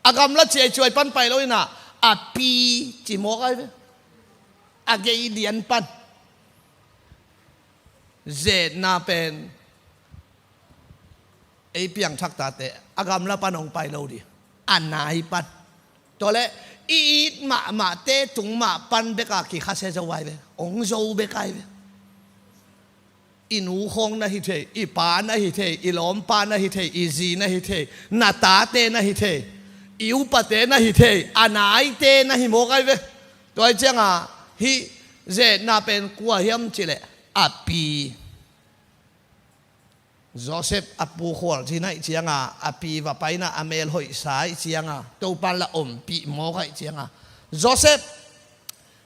A gamla ciaicuai pan pai lo inah, a pi ci mawk ahi ve. A gei lian pan. Zetna pen ei piangthak tate a gamla pan hong pai lo dih. A nai pan. Tua leh i it mahmahte tung mah pan beka kikhasia zo ahi ve. Hong zo beka ahi ve. I nu khawng na hi thei, i pa na hi thei, i lawmpa na hi thei, i zi na hi thei, na tate na hi thei, i upate na hi thei, a naite na hi mawk ahi ve. Tua hi cianga hih zetna pen kua hiam cileh, a pi. Joseph a pu khualzin ahih cianga, a pi va paina a mel hoihsa ahih cianga, Topan la ompih mawk ahih cianga, Joseph,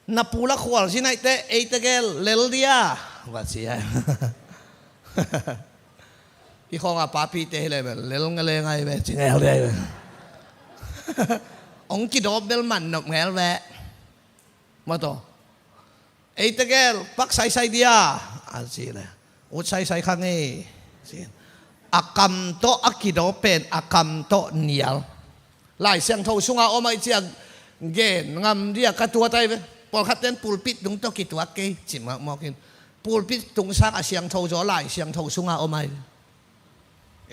na pu la khualzin ahih teh ei tegel lel dia, va ci a. Hih khawnga papite hi le bel lel ngeleng ahi ve, ci ngel dia hi ve. Hong kidawp bel man nop ngel ve. Mawtaw. Ei tegel pak saisai dia, a ci le, ut saisai kha ngei. A kam tawh a kidawp pen a kam tawh nial. Lai Siangtho sunga om ahih ciang gen ngam dia ka tuat ahi ve. Pawlkhat ten pulpit tung tawh kituak kei ci mawkmawkin, pulpit tung sang a siangtho zaw Lai Siangtho sunga om ahi ve.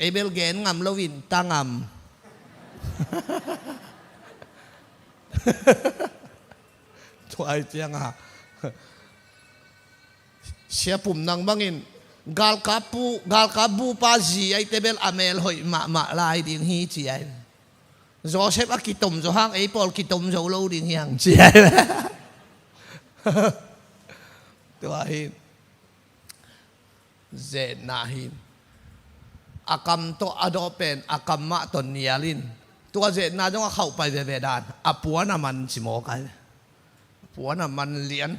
Ei bel gen ngam loin ta ngam. Tua ai cianga Sia Pum Nang bangin galkap pu, galkap bupa zi aite bel a mel hoih mahmah lai ding hi ci ai. Joseph a kitom zo hang ei pawl kitom zo lo ding hi hang ci ai. Tua hi. Zetna hi. A kam tawh a dawh pen a kam mah tawh nial in. Tua zetna zong a khauh pai veve dan a puan a man ci mawk ai. A puan a man lian.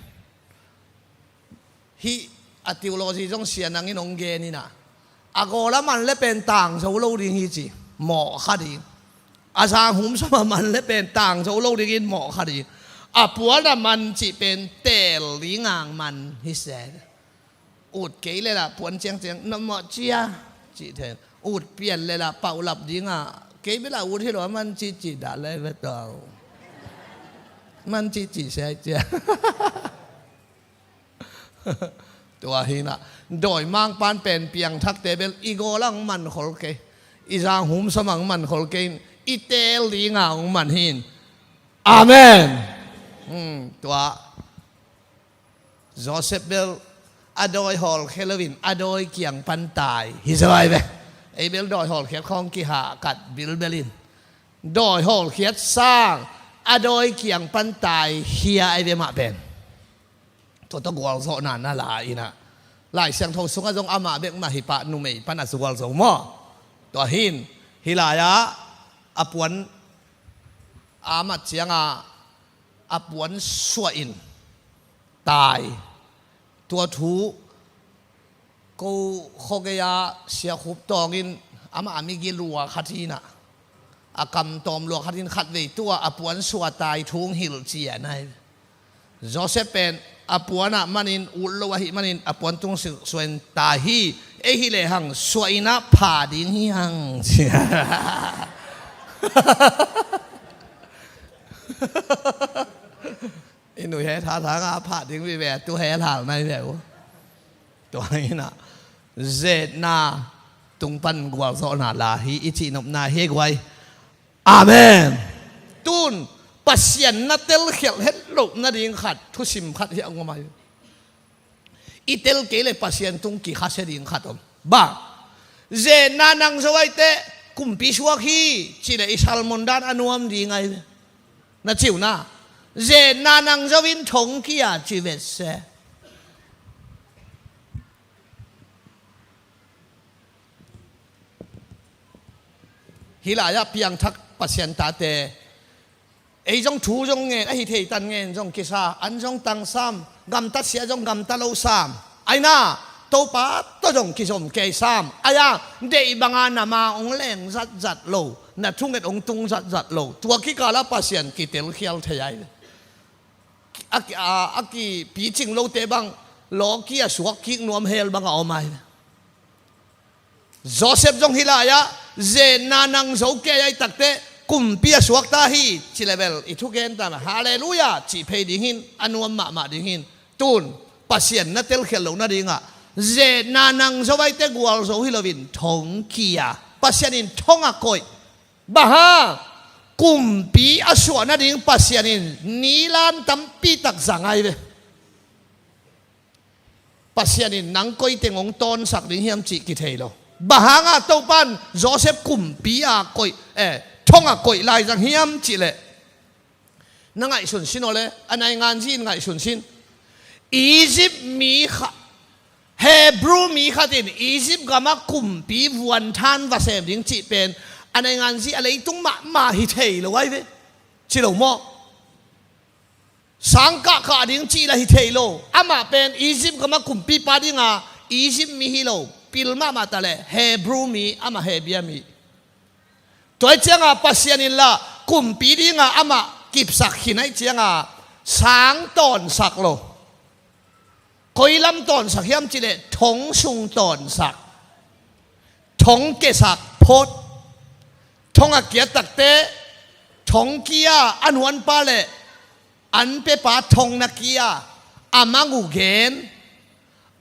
Hih a theology zong sia nangin hong gen inah, a gawl a man le pen tang zo lo ding hi ci. Mawh kha ding. A zanghum sawm a man le pen tang zo lo dingin mawh kha ding. A puan a man cih pen teel ding ang man hi se. Ut kei le lah puan ciangciang na mawh cia cih then, ut pian le lah paulap dingah kei bela ut hi lo a man cih cih dah le ve tau. Man cih cih se ai cia. Tua hinah dawimangpa'n pen piangthakte bel i gawl ang man khol kei, i zanghum sawm ang man khol kei in, i teel dingah ang man hin. Amen. Hmm, tua Joseph bel a dawi hawlkhia loin a dawi kiang pan tai hi zaw ai ve. Ei bel dawi hawlkhiat khawng kihah kat bilbel in, dawi hawlkhiat sang a dawi kiang pan tai hi a ai ve mah pen. Tua tawh gualzawhna na la inah, Lai Siangtho sungah zong amah bek mah hi pah numei pan a zual zo maw? Tua hin hi lai-ah a puan a mat ciangah a puan suah in tai. Tua thu ko khuagei-ah Sia Khup Tawng in amah a migi lua khat hinah, a kam tawm lua khat hin khatvei tu-ah a puan suah tai thu hong hilh cian ai. Joseph pen a puanah manin ut lo ahih manin a puan tung suah in tai hi. Ei hi lehang suah inah pha ding hi hang. I nu he tha tha nga pha ding vive tu he lal nai ve uh. Tua hinah zetna tung pan gualzawhna la hi i cihnopna hi guai. Amen. Tun Pasian na telkhialh het loh nading khat thusim khat hi a ngom ai. I tel kei le Pasian tung kikhasia ding khat om. Bang zetna nang zo aite kumpi suak hi ci le i salmon dan a nuam ding ai. Na ciuna zetna nang zo in thongkia ci vetse. Hi lai-ah piangthak Pasian tate ei zong thu zong ngen, ahi thei tan ngen zong kisa, an zong tang sam, gamtat sia zong gamta lo sam. Aina Topa tawh zong kizom kei sam. Aia deih banga na ma hong leng zatzat lo, na thunget hong tung zatzat lo. Tua kikala Pasian kitelkhial thei ai. A, a, a kipicing lote bang lawki a suak kik nuam hel banga om ai. Joseph zong hi lai-ah zetna nang zo kei ai takte kumpi a suakta hi ci le bel i thugen ta mah. Halleluiah cih phei ding hin a nuam mahmah ding hin. Tun Pasian na telkhialh loh nadingah zetna nang zo aite gualzo hi loin thongkia Pasian in thong a koih. Bang hang? Kumpi a suah nading Pasian in nilan tampi tak zang ai ve. Pasian in nang koi teng hong tawnsak ding hiam cih kithei lo. Bang hangah Topan Joseph kumpi a koih, eh, thong a koih lai zang hiam cih leh, na ngaihsun sin aw le, a nainganzi in ngaihsun sin. Egypt mi kha, Hebrew mi khat in Egypt gamah kumpi vuanthan va sem ding cih pen a nainganzi a leitung mahmah hi thei lo ai ve. Ci lo maw? Sangkah kah ding cih la hi thei lo. Amah pen Egypt gamah kumpipa dinga Egypt mi hi lo, pil mahmah ta le Hebrew mi, amah Hebia mi. Tua hi cianga Pasian in lah kumpi dinga amah kipsak khin aih cianga sang tawnsak lo. Koi lam tawnsak hiam cih leh thong sung tawnsak. Thong kesak phot. Thong a kiat takte thong kia a nuanpa le an pepa thong na kia a mang uh gen.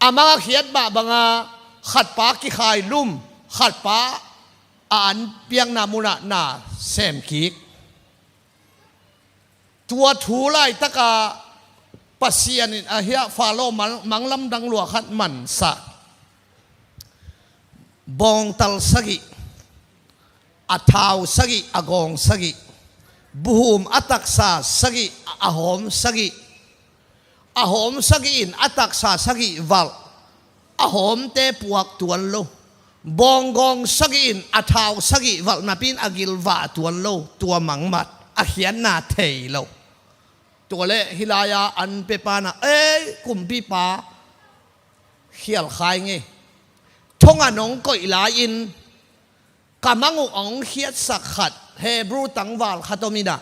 A mang a khiat mah banga khatpa kikhai lum, khatpa a an piakna munah na sem kik. Tua thu laitaka Pasian in a hiah Faro mang, manglamdang lua khat mansah. Bawngtal sagih, a thau sagih, a gawng sagih, buhum a taksa sagih, a hawm sagih, a hawm sagih in a taksa sagih valh, a hawmte puak tuan lo. Bawng gawng sagih in a thau sagih valh napi in a gilvah tuan lo. Tua mangmat, a khiatna thei lo. Tua le hih lai-a an pepa na, ei, kumpipa, khial khai ngei. Thong a nong koih lai-in ka mang uh a hong khiatsak khat, Hebrew tangval khat om in ah,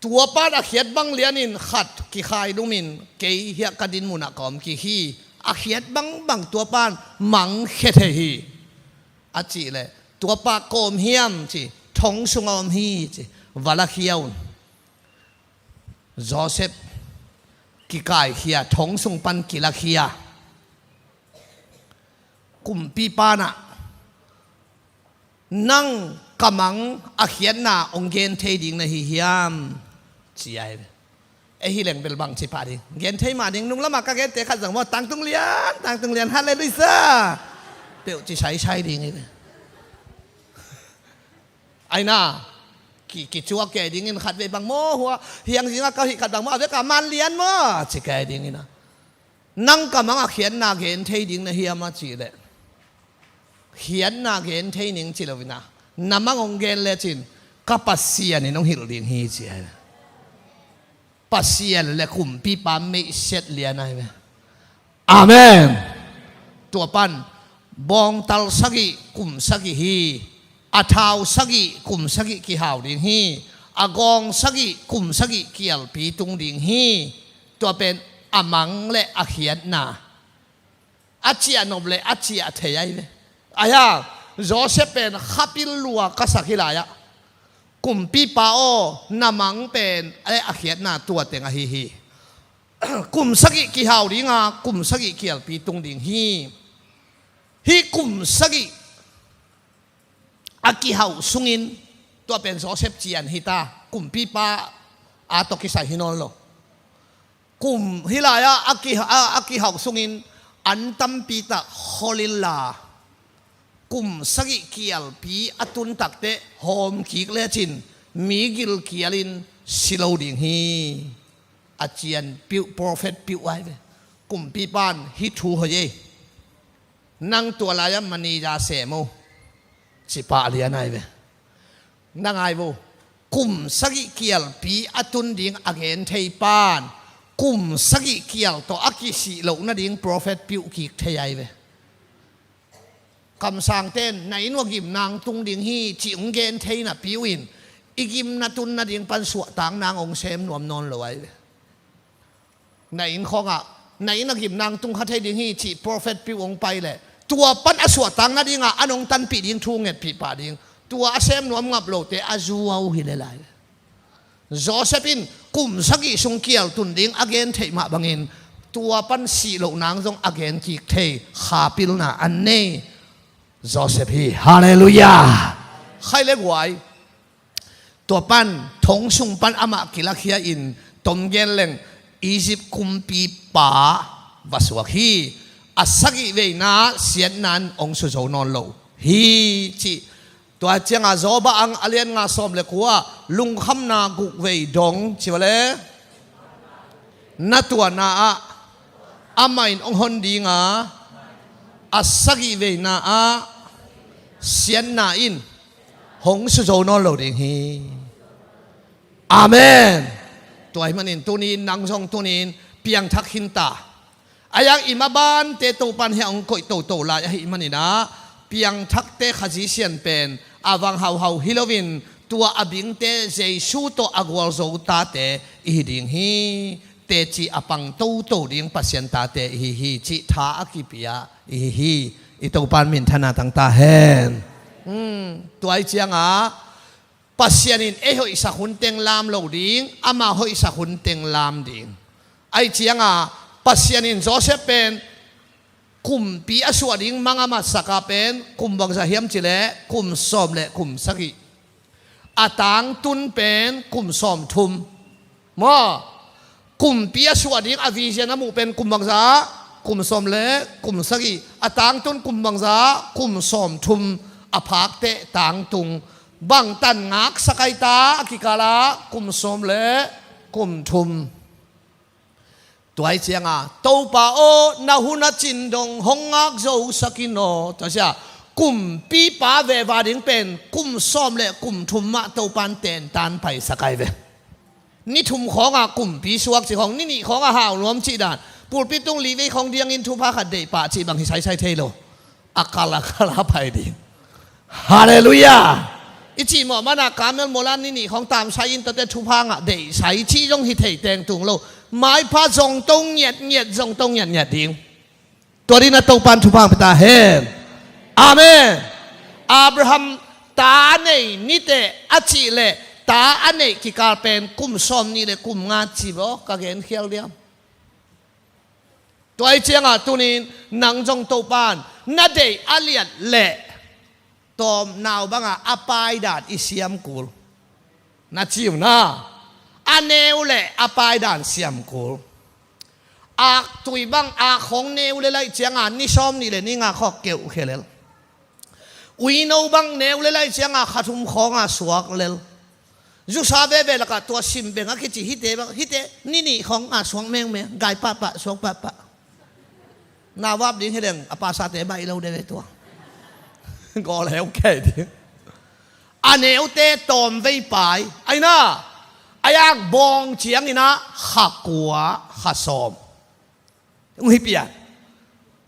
tua pan a khiat bang lianin khat kikhai dumin, kei hiah ka din munah ka om kik hi. A khiat bangbang tua pan mang khia thei hi, a cih leh, tua pa kawm hiam ci, thong sungah om hi ci, va lakhia un. Joseph kikaikhia, thong sung pan kilakhia. Kumpipa na, nang ka mang a khiatna hong gen thei ding na hi hiam? Ci ai ve. Ei hi leng bel bang ci pah ding. Gen thei mah ding, nung lamah ka gente khat zang maw, tangtung lian, tangtung lian, halleluiah. Peuh ci saisai ding hi ve. Ai na, ki, kicuak kei dingin khat vei bang maw, hua, hiang zingah ka hih khat bang maw, a vek a man lian maw, ci kei dingin a. Nang ka mang a khiatna gen thei ding na hiam a cih leh, khiatna gen thei ning ci lo in a, na mang hong gen lecin, ka Pasian in hong hilh ding hi ci ai. Pasian le kumpipa meihset lian ai ve. Amen. Tua pan, bawngtal sagih kum sagih hi, a thau sagih kum sagih kihau ding hi, a gawng sagih kum sagih kialpi tung ding hi. Tua pen a mang le a khiatna, a ciah nop le a ciah thei ai ve. Ahi hang, Joseph pen khapil lua ka sak hi lai-ah, kumpipa aw, na mang pen le a khiatna tua teng ahi hi. Kum sagih kihau dinga, kum sagih kialpi tung ding hi. Hih kum sagih a kihauh sungin, tua pen Joseph cian hi ta, kumpipa a tawh kisai hi nawn lo. Kum hih lai-ah a ki, a, a kihauh sungin an tampi tak khol inla, kum sagih kialpi a tun takteh hawm kik lecin mi gilkialin si lo ding hi. A cian piuh, prophet piuh ai ve. Kumpipan hih thu hoih ei. Nang tua lai-ah manager sem o, ci pah lian ai ve. Nang ai vo, kum sagih kialpi a tun ding a gen thei pan, kum sagih kial tawh a kisih loh nading prophet piuh kik thei ai ve. Kamsangte in, na inn uh a gimnang tung ding hi, cih hong gen thei napi uh in, i gimna tun nading pan suahtak nang hong sem nuam nawn lo ai ve. Na inn khawngah, na inn a gimnang tung kha thei ding hi, cih prophet piuh hong pai leh, tua pan a suahtak nadingah an hong tanpih ding thu ngetpih pah ding. Tua a sem nuam ngap lote a zuau hi le lai. Joseph in kum sagih sung kial tun ding a gen theih mah bangin, tua pan sih loh nang zong a gen kik thei, kha pilna an nei Joseph hi. Halleluiah. Khai le guai. Tua pan thong sung pan amah kilakhia in, tom gen leng, Egypt kumpipa va suak hi. A sagih veina siatna in hong suzo nawn lo hi, cih. Tua ciangah Job a ang a lian nga sawm le kua, lungkhamna guk vei dong, ci va le, na tuahna ah amah in hong hon dinga, a sagih veina ah siatna in hong suzo nawn lo ding hi. Amen. Tua ahih manin tuni-in nang zong tuni-in piangthak khinta. Ahi hang i mabante Topan hiah hong koih toto lai ahih manin ah, piangthakte Khazih Sian pen a vang hauhau hi loin, tua a bingte Jesu tawh a gualzo tate i hi ding hi. Teci a pang toto ding Pasian tate i hi hi, cih tha a kipia i hi hi. I Topan minthanna tang ta hen. Hmm, tua ahih ciangah Pasian in ei hoihsak hun teng lam lo ding, ama hoihsak hun teng lam ding. Ahih ciangah Pasian in Joseph pen kumpi a suah ding mang a matsaka pen kum bangzah hiam cih leh kum sawm le kum sagih. A tangtun pen kum sawmthum. Maw, kumpi a suah ding a vision a muh pen kum bangzah? Kum sawm le kum sagih. A tangtun kum bangzah? Kum sawm thum. A phakte tangtung. Bangtan ngaksak ai ta a kikalah? Kum sawm le kum thum. Tua hi cianga, Topa aw, na hun a cin dong hong ngak zosak in aw. Tua sia, kumpipa veva ding pen kum sawm le kum thum mah Topan tentan paisak ai ve. Ni thum khawnga kumpi suak cih khawng, ni nih khawnga hau nuam cih dan, pulpit tung li vei khawng diangin thupha khat deih pah cih bang hi saisai thei lo. A kal a kal a pai ding. Halleluiah. I cih mawh mana Kamel molan ni nih khawng tamsai in tuate thupha ngah deihsai cih zong hi thei teng tung lo. Maipha zong to ngiatngiat, zong to ngiatngiat ding. Tua dina Topan thupha ang pia ta hen. Amen. Abraham ta nei nite a cih leh ta a neih kikal pen kum sawm nih le kum nga ci baw, ka gen khial diam. Tua hi cianga tunin nang zong Topan na deih a liat leh tawm nau banga a paidan i siam kul. Na ciu na, a neu leh a paidan siam kul. Aktui bang a khawng neu le laih cianga ni sawm nih le ni nga khawk keuh khe lel. Uino bang neu le laih cianga kha thum khawnga suak lel. Zusa veve lakah tua sim beng a kici hite bang, hite ni nih khawng a suak mengmeng, gai pahpah, suak pahpah. Na vap ding hi leng a pasate baih lo de ve tua. Gawl heu kei ding. A neute tawm vei pai. Aina, a yak bawng ciangina kha kua, kha sawm. Hong hi pian.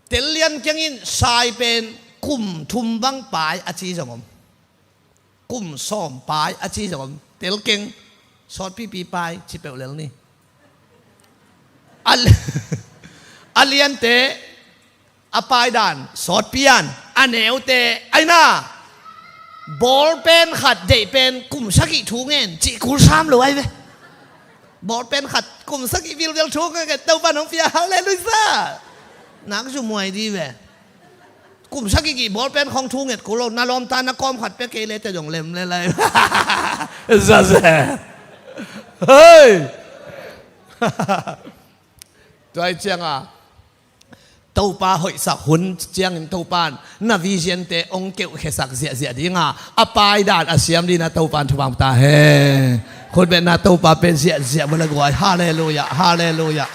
Tel lian kiangin sai pen kum thum bang pai a ci zong om. Kum sawm pai a ci zong om. Tel keng sawtpipi pai ci peuh lel ni. A, a liante a paidan sawtpian, a neute aina. Bawlpen khat deih pen kum sagih thu ngen cih kul sam lo ai ve. Bawlpen khat kum sagih vilvel thu ngen, Topa nong pia, halleluiah. Nak zumuai di ve. Kum sagih gih bawlpen khawng thu nget kul lo, na lawmta na kawm khat pia kei le te zong lem le lai. Zaze. Hei. Tua hi cianga Topa hoihsak hun ciangin Topan na vision te ong keuhkhesak ziahziah dinga a paidan a siam dina Topan thupha ang pia ta hen. Khutbetna Topa pen ziahziah mula guai. Halleluiah, halleluiah.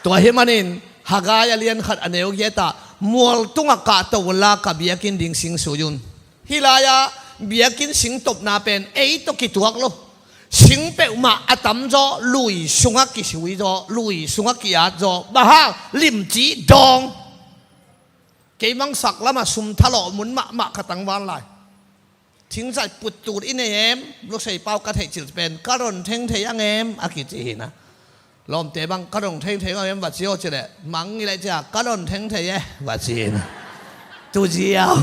Tua hi manin Haggai a lian khat a neu giatah mual tungah kahto unla ka biakinn ding sing sui un. Hih lai-ah biakinn sing topna pen ei tawh kituak lo. Sing peuhmah a tamzaw lui sungah kisui zaw, lui sungah ki-at zaw. Bang hang? Limci dawng. Kei mangsak lamah sum thalawh mun mahmah ka tangvan lai. Thingzai puttut i nei em? Lusei pau ka theih cilh pen ka ron theng thei ang em a kici hi na. Lawmte bang ka ron theng thei ang em va ci aw ci leh, mang i leh cia ka ron theng thei e va ci hi na. Tuziau.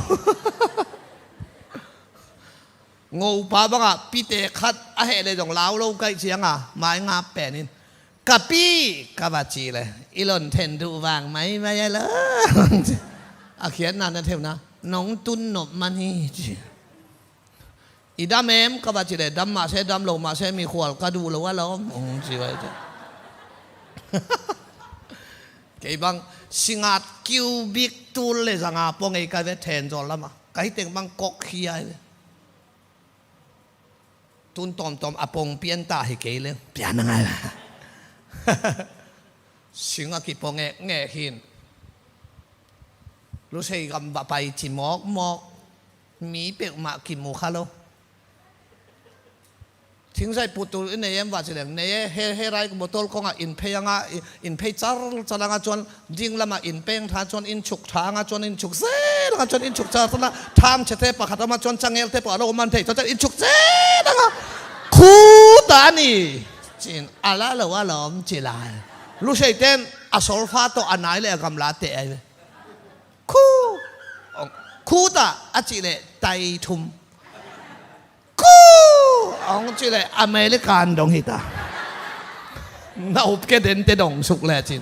Ngopa bangah pite khat a heh leh zong lau lo kaih cianga mai ngap penin, ka pi, ka va ci le, i lon then duh vang maimai a lo. A khiatna na theuhna, nong tun nop man hi ci. I dam em? Ka va ci le, dam mahse dam lo mahse mikhual ka duh lo a lawm, ong ci vai te. Kei bang singat cubic tul le zanga pong ei ka ve then zawl lama. Ka hi teng bang kok khia hi ve. Tun tawmtawm a pong pian ta hi kei le pian a ngai. Sing a kipong ngekngek hin. Lusei gam va pai ci mawkmawk. Mi peuhmah kimu kha lo. Thingzai putul i nei em va ci leng nei e, he, he rai botol kongah in phei anga, in phei car car anga chuan ding lamah in peng tha chuan in chhuk tha anga chuan in chhuk zel anga chuan in chhuk car car anga tham chhete pakhat ama chuan changelte pawh a lo man thei chuan in chhuk zel anga khu ta a ni. Chin a la lo a lawm ci lai. Lusei ten a solfa tawh a nai leh a gamla teh ai ve. Khu, khu ta a cih leh tai thum. Khu! Hong ci le American dong hi ta. Na up ke den te dong suk le cin.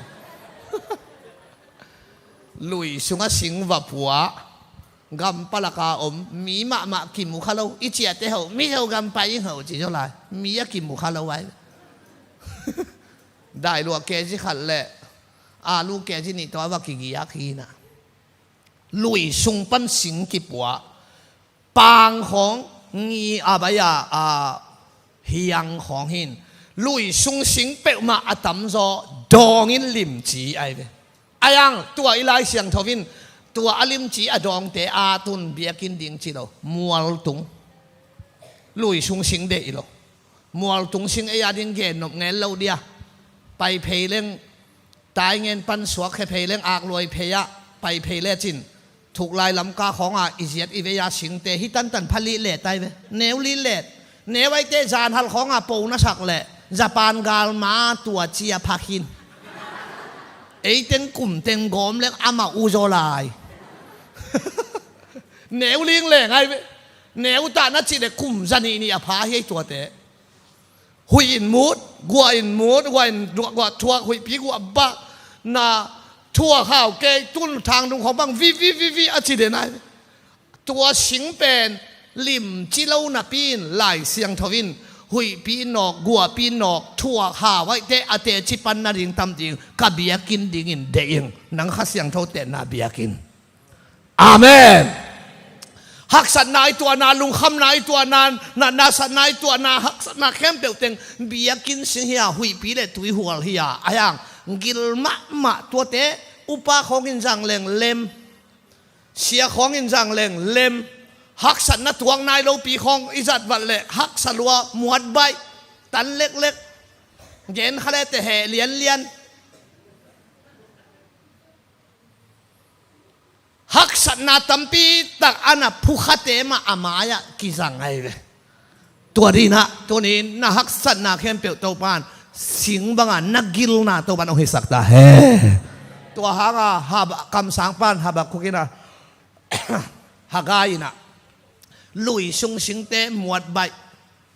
Lui sunga sing va pua. Gam palaka om mi mahmah kimu kha lo i ciate ho, mi ho gam pai ing ho ci zaw lai, mi a kimu kha lo ai. Dailuah kezi khat le alu kezi nih tawh a va kigiak hi na. Lui sung pan sing kipua, pang khawng ngi a bai a, a hiang khawng hin, lui sung sing peuhmah a tamzaw dawngin limci ai ve. Ai ang tua i Lai Siangtho in tua a limci a dawngte a tun biakinn ding ci lo, mualtung. Lui sung sing deih lo. Mualtung sing ei a ding gen nop ngel lo dia. Pai phei leng, tai ngen pan suak khe phei leng, akluai phei ah pai phei lecin, thuklai lamka khawngah i ziat i vei a singte hi tantan pha lih let ai ve. Neu lih let. Neu aite zanhal khawngah po na sak leh Japan galma tua cia pha khin. Ei teng kum teng gawm leng amah u zaw lai. Neu ling leng ai ve. Neu tah na cih leh kum zanih nih a pha hi ei tuate. Huih in mut, guah in mut, guah in guah thuak, huihpi guah bak, na thuak hau kei, tun thang dung khawng bang vi vi vi vi a ci den ai. Tua sing pen limci lo napi in Lai Siangtho in huihpi nawk, guahpi nawk, thuak hau aihte a teci pan nading tam ding, ka biakinn dingin deih ing, nang Kha Siangtho tenna biakinn. Amen. Haksatna i tuahna, lungkhamna i tuahna, na, nasatna i tuahna, haksatna khempeuh teng biakinn sing hi a, huihpi le tuihual hi a, a hiang gil mahmah tuate, upa khawng in zang leng lem, sia khawng in zang leng lem, haksatna tuak nai lopi khawng i zat vat leh haksa lua, muat baih, tan leklek, gen kha le te heh lianlian. Haksatna tampi tak a na phukhate mah a mai-ah kizang ahi ve. Tua dinah tunin na haksatna khempeuh Topan sing banga na gilna Topan hong hisak ta hen. Tua hanga Hab-, kamsang pan Habakuk inah, Hagai inah, lui sung singte muat baih.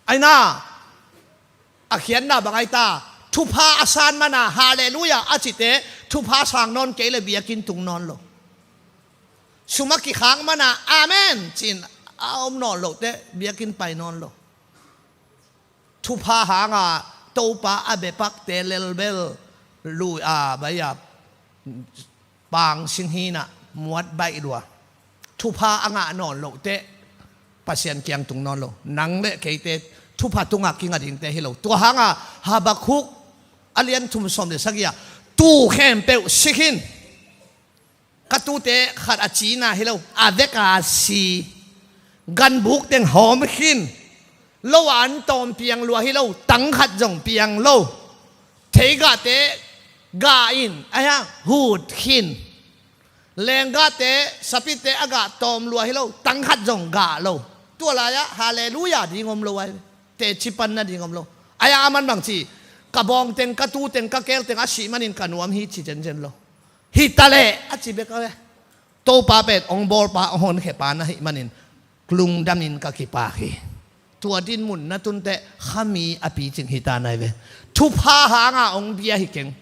Aina a khiatna bang ahi ta, thupha a san mana, halleluiah a cite, thupha sang nawn kei le biakinn tung nawn lo. Sum a kikhak mana, amen, ci-in a om nawn loh teh, biakinn pai nawn lo. Thupha hanga Topa a bepakte lelbel, lui a bai a, pang sing hinah muat baih lua. Thupha a ngah nawn loh teh Pasian kiang tung nawn lo. Nang le keite thupha tungah kinga dingte hi lo. Tua hanga Habakuk a lian thum sawm le sagih ah, tu khempeuh si khin. Ka tute khat a cina hi lo, a veka si. Ganbuk teng hawm khin. Lo a an tawm piang lua hi lo, tang khat zong piang lo. Theigahte gah in, ahi hang hut khin. Lenggahte, sapite a gah tawm lua hi lo, tang khat zong gah lo. Tua lai-ah halleluiah ding om lo ai. Teci pan nading om lo. Ahi hang a man bang ci, ka bawng teng, ka tu teng, ka keel teng a sih manin ka nuam hi ci zenzen lo. Hi ta leh a ci bek a ve. Topa pen hong bawlpa, hong honkhiapa na hih manin lungdamin ka kipak hi. Tua dinmun na tun teh khami a picing hi ta nai ve. Thupha hanga hong bia hi keng.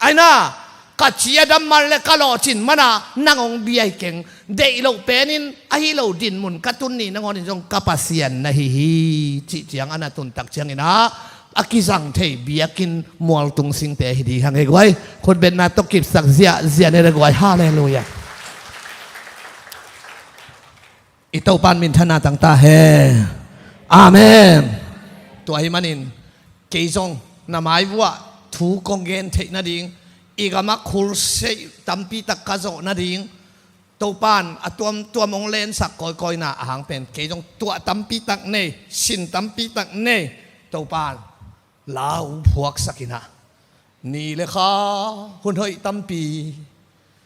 Aina, ka ciadam man le ka lawhcin mana nang hong bia hi keng. Deih loh penin ahi lo dinmun ka tun ni nangawnin zong ka Pasian na hi hi. Cih ciang a na tun tak ciangin ah a kizang thei biakinn mualtung singte hi ding hang e guai. Khutbetna tawh kipsak ziahziah ni le guai. Halleluiah. I Topan minthanna tang ta hen. Amen. Tua hi manin kei zong na maivuah thu kong gen theih nading, i gamah khulseih tampi tak ka zawh nading, Topan a tuamtuam hong lensak kawikawina ahang pen kei zong tuah tampi tak nei, sin tampi tak nei. Topan lau phuaksak inah, ni le kha hun hoih tampi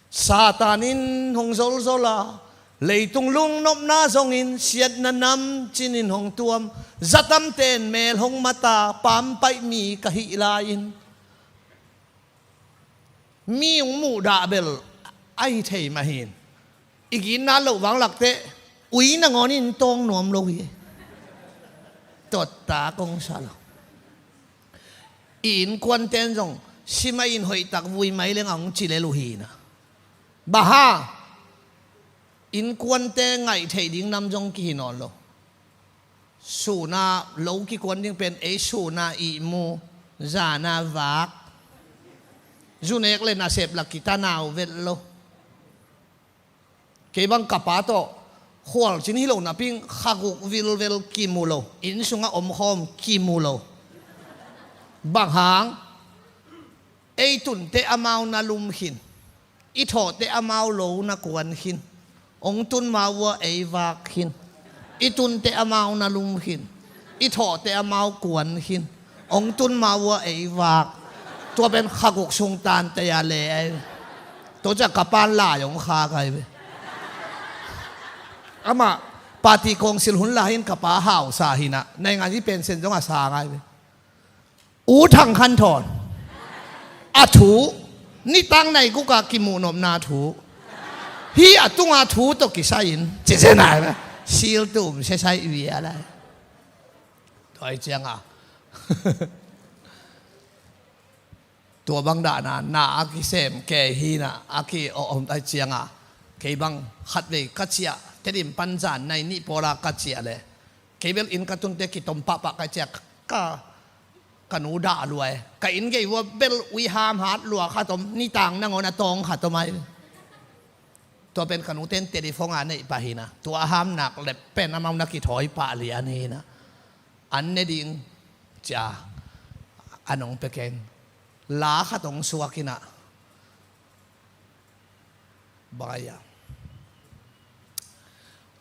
Satan in hong zolzol a, leitung lungnopna zongin siatna namcin in hong tuam, zatamten mel hong mata pampaih mi ka hih lai-in, mi hong muhdah bel ahi thei mah hi. I gitna loh vanglak teh ui nangawn in tawng nuam lo hi. Tuatak hong sa lo. I innkuanten zong simah in hoihtak vui mai leng a hong ci lel uh hi na. Bang hang? Innkuante ngaih theih ding nam zong kihi nawn lo. Suna lo kikuan ding pen ei suna ihmu, zana vak. Zunek le nasep la kitanau vet lo. Kei bang ka pa tawh khualcin hi lo napi-in khaguk vilvel kimu lo, inn sungah omkhawm kimu lo. Bang hang? Ei tunte amau na lum khin, i thawhte amau lo na kuan khin, hong tun ma uh a ei vak khin. I tunte amau na lum khin, i thawhte amau kuan khin, hong tun ma uh a ei vak. Tua pen khaguk sung tante a le ai. Tua ciang ka pa'n lai hong khak ai ve. Amah party kawngsil hun lai-in ka pa hausa hi-in ah, naingan hi pension zong a sang ai ve. U Thang Khan Thawn a thu, nitang nai guk a kimuh nopna thu, hih a tunga thu tawh kisai-in cicen ai ve. Sil tum sesai ui a lai. Tua hi ciang a, tua bang dahna na a kisem kei hi-in ah, a ki-om tai ciang a, kei bang khatvei ka ciah, Tedim pan zan nai nih pawl a ka ciah leh, kei bel inn ka tunte kitom pahpah ka ciah, ka, ka nu dah lua e. Ka inn gei uh a bel ui hamhat lua khat om, nitang nangawn a tawng khat om ai. Tua pen ka nute in telephone a neih pah hi-in ah, tua a ham nak leh pen amau na kithawi pah lian hi-in ah, an ne ding ci-a an hong pia keng. La khat hong suak in ah, bang ai a,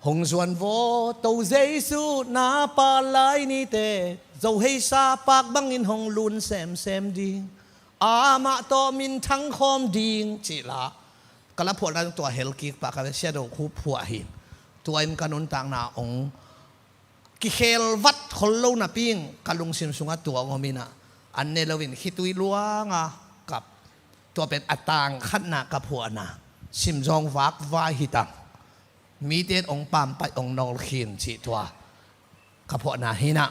hong zuan vaw To Jesu na pa lai nite, Zo heisa pak bangin hong lun semsem ding, amah tawh minthang khawm ding, cih la ka la phuahna tung tua hel kik pah ka ve, Sia Do Khup phuah hi. Tua in ka nuntakna hong kikhel vat khol lo napi-in ka lungsim sungah tua hong om in ah, an ne loin khitui luang a kap. Tua pen a tang khatna ka phuahna, simzawng vakvai hi tang. Mite in hong pampaih hong nawlkhin cih tua ka phuahna hi-in ah,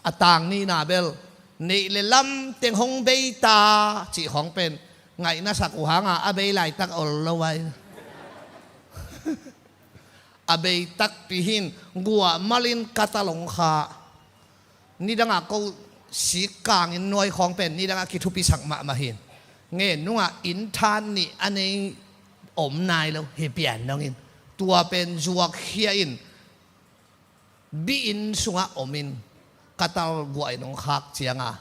a tang nihna bel, neih le lam teng hong bei ta cih khawng pen ngaih na sak uh hang a, a bei laitak ol lo ai. A bei takpi hi-in, guah malin ka ta long kha. Nidang a ko sik kangin nuai khawng pen nidang a kithupisak mahmah hi-in, ngen nungah inn than nih a nei om nai lo hi pian dongin, tua pen zuakkhia in, bi-inn sungah om in, ka tal guah in hong khak ciang a,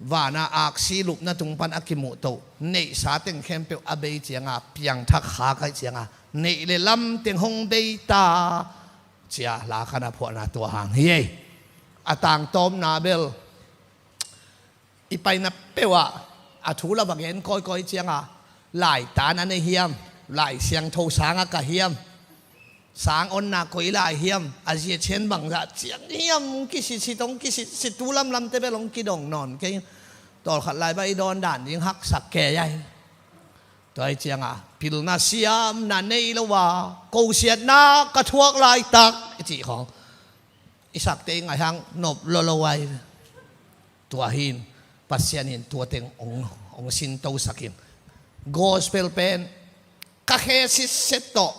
van a aksi lupna tung pan a kimuhtoh neihsa teng khempeuh a bei ciang a, piangthak kha kaih ciang a, neih le lam teng hong bei ta, ci-a la khat a phuahna tua hang hi ei. A tangtawmna bel, i paina peuh ah a thu la va gen kawikawi ciang a, laitan a nei hiam, Lai Siangtho sang a kah hiam, sang onna koi lai hiam, a zia ciang bangzah ciang hiam, hong kisitsit, hong kisitsit, tu lamlamte bel hong kidong nawn kei. Tawlkhat lai bang i dawn dan ding haksa kei ai. Tua hi ciang a, pilna siamna nei lo a, kosiatna ka thuak laitak i cih khawng, i sakte i ngaih hang nop lolo ai. Tua hi-in Pasian in tua teng hong, hong sintosak in. Gospel pen ka khe sitset tawh,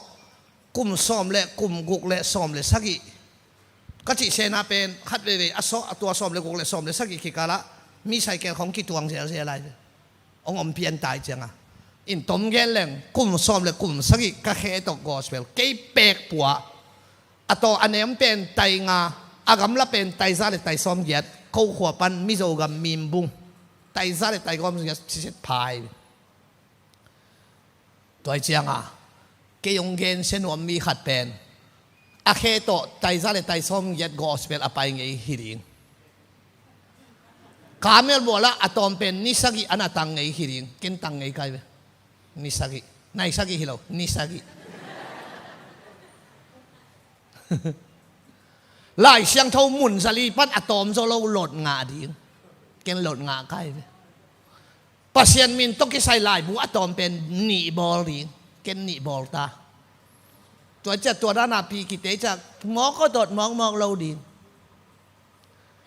kum sawm le kum guk le sawm le sagih ka cih sena pen, khat veivei a saw, a tua sawm le guk le sawm le sagih kikal ah mi cycle khawng kituang zelzel lai ve. Hong om pian tai ciang a, in tom gen leng, kum sawm le kum sagih ka khe tawh gospel kei pek pua. A taw a nem pen tai nga, a gamla pen tai za le tai sawm giat, ko khua pan Mizo gam Mimbung, tai za le tai sawm giat siset phai. Tua hi ciang a, kei hong gensia nuam mi khat pen, a khe tawh tai za le tai sawm giat gospel a pai ngei hi ding. Kamel bual ah a tawm pen ni sagih an a tang ngei hi ding, ken tang ngei kai ve. Ni sagih, nai sagih hi lo, ni sagih. Lai Siangtho mun zali pan a tawm zaw lo lot ngah ding, ken lot ngah kai ve. Pasian min tawh kisai laibu a tawm pen nih bawl ding, ken nih bawl ta. Tua ciah tua dana pi kite ciah mawk aw dawt mawkmawk lo ding.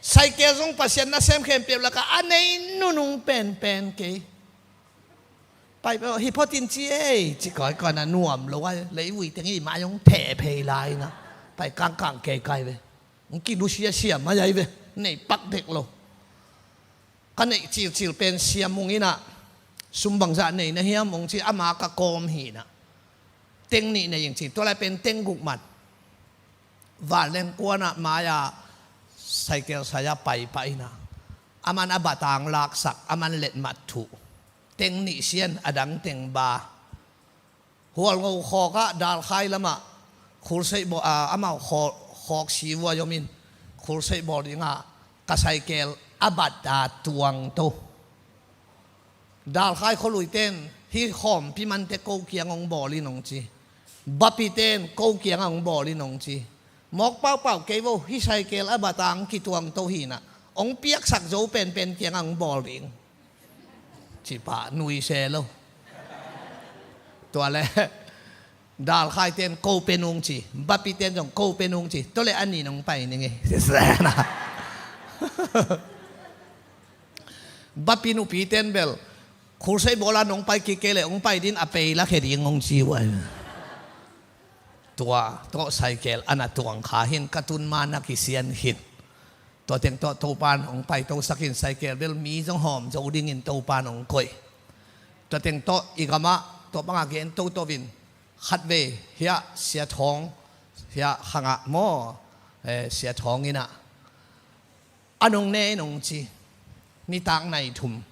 Cycle zong Pasian nasem khempeuh lakah a nei nunung penpen kei. Pai peuh hi phot in ci ei, ci kawikawi na nuam lo ai, leivui teng i mai hong theh phei lai na. Pai kangkang kei kai ve. Hong kinusia siam ai ai ve. Nei pak dek lo. Ka neih cilcil pen Sia Mung in ah, sum bangzah nei na hiam hong ci, ama ka kawm hi na. Teng nih nei ing ci, tua lai pen teng guk man. Vanleng kuan ah mai-a cycle sai-a pai pah in ah, aman a batang laksak, aman letmat thuh. Teng nih sian, a dang teng ba. Hualngo khawk ah, Dalkhai lamah, Khulseih bawl, a, amau khaw-, khawk si vuai om in, Khulseih bawl ding ah, ka cycle a bat a tuang to. Dalkhai khualuite in, hih khawmpi mante ko kiang hong bawl in hong ci. Bapi ten ko kiang ah hong bawl in hong ci. Mawk paupau kei vo, hih cycle a batang kituang to hi na. Hong piaksak zo penpen kiang ah hong bawl ding. Ci pah nui se lo. Tua le, Dalkhai ten ko pe nung ci. Bapi ten zong ko pe nung ci. Tua le a nih nong pai ning e. Bapi nupi ten bel, Khulseih bawl a nong pai kik kei le, hong pai din a pei la khe ding hong ci uh ai. Tua tawh cycle a na tuang kha hi in, ka tun ma na kisian hi in. Tua teng tawh Topan hong paitosak in, cycle bel mi zong hawm zo dingin Topan hong koih. Tua teng tawh i gamah tua bangah gen toto in, khatvei hiah Sia Thawng, hiah khangah maw, eh, Sia Thawng in ah, a nong ne nong ci, nitak nai thum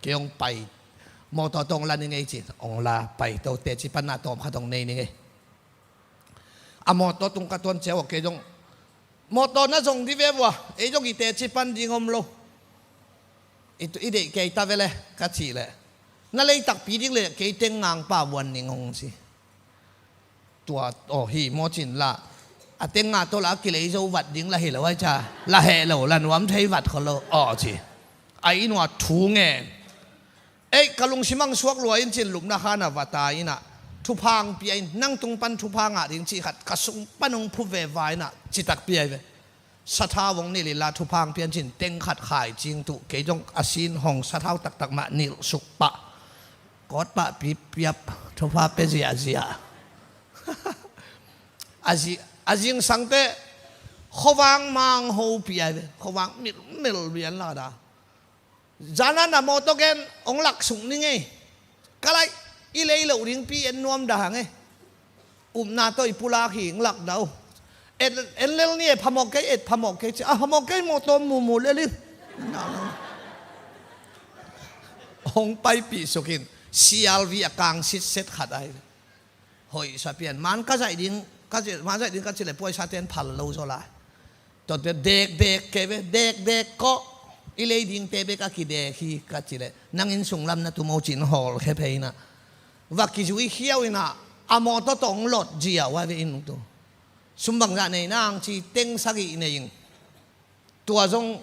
kei hong pai, mawtaw tawh hong la ning ei ci, hong la paito, teci panna tawm khat hong nei ning ei. A mawtaw tung ka tuan ciau a, kei zong, mawtaw na zong di ve vua, ei zong i teci pan ding om lo. I, i deih kei ta ve le, ka cih leh, na lei takpi ding leh kei teng ngangpa vuan ning hong ci. Tua aw hi maw cin la, a teng nga tawh la a kilei zo vat ding la hi lo ai ca, la heh lo, la nuam thei vat kho lo aw ci. A i nuah thu ngen. Ei, ka lungsim ang suak lua in cin lupna khan a va ta in ah, thupha ang pia in, nang tung pan thupha ngah ding cih khat ka sung pan hong phuh ve vai in ah, citak pia hi ve. Sathau hong nilh in la thupha ang pia in cin teng khat khai cing tuh, kei zong a sin hong sathau taktak mah nilh suk pah. Kawt pah pippiap, thupha pia ziahziah. A zi-, a zingsang teh khuavang mang ho pia hi ve, khuavang milmil vian la da. Zan a na mawtaw gen hong lak suk ning ei. Ka laih, i lei loh dingpi en nuam dah hang ei. Upna tawh i pulak hi, hong lak dah uh. Et, en lel ni ei, phamawh kei, et phamawh kei ci. A phamawh kei, mawtaw mumu lel in. Hong paipih suk in, C R V a kang sitset khat ai. Hoih sa pian, man ka zaih ding, ka ci, man zaih ding ka ci leh puaisa ten phal lo zaw lai. Tuate dekdek kei ve, dekdek kawh, i lei dingte bek a kidek hi ka ci leh, nang inn sung lam na tum o cin hawl khe phei in ah. Va kizui khiau in ah, a mawtaw tawh hong lot ziau a ve in tu. Sum bangzah nei nang ci, teng sagih nei ing. Tua zong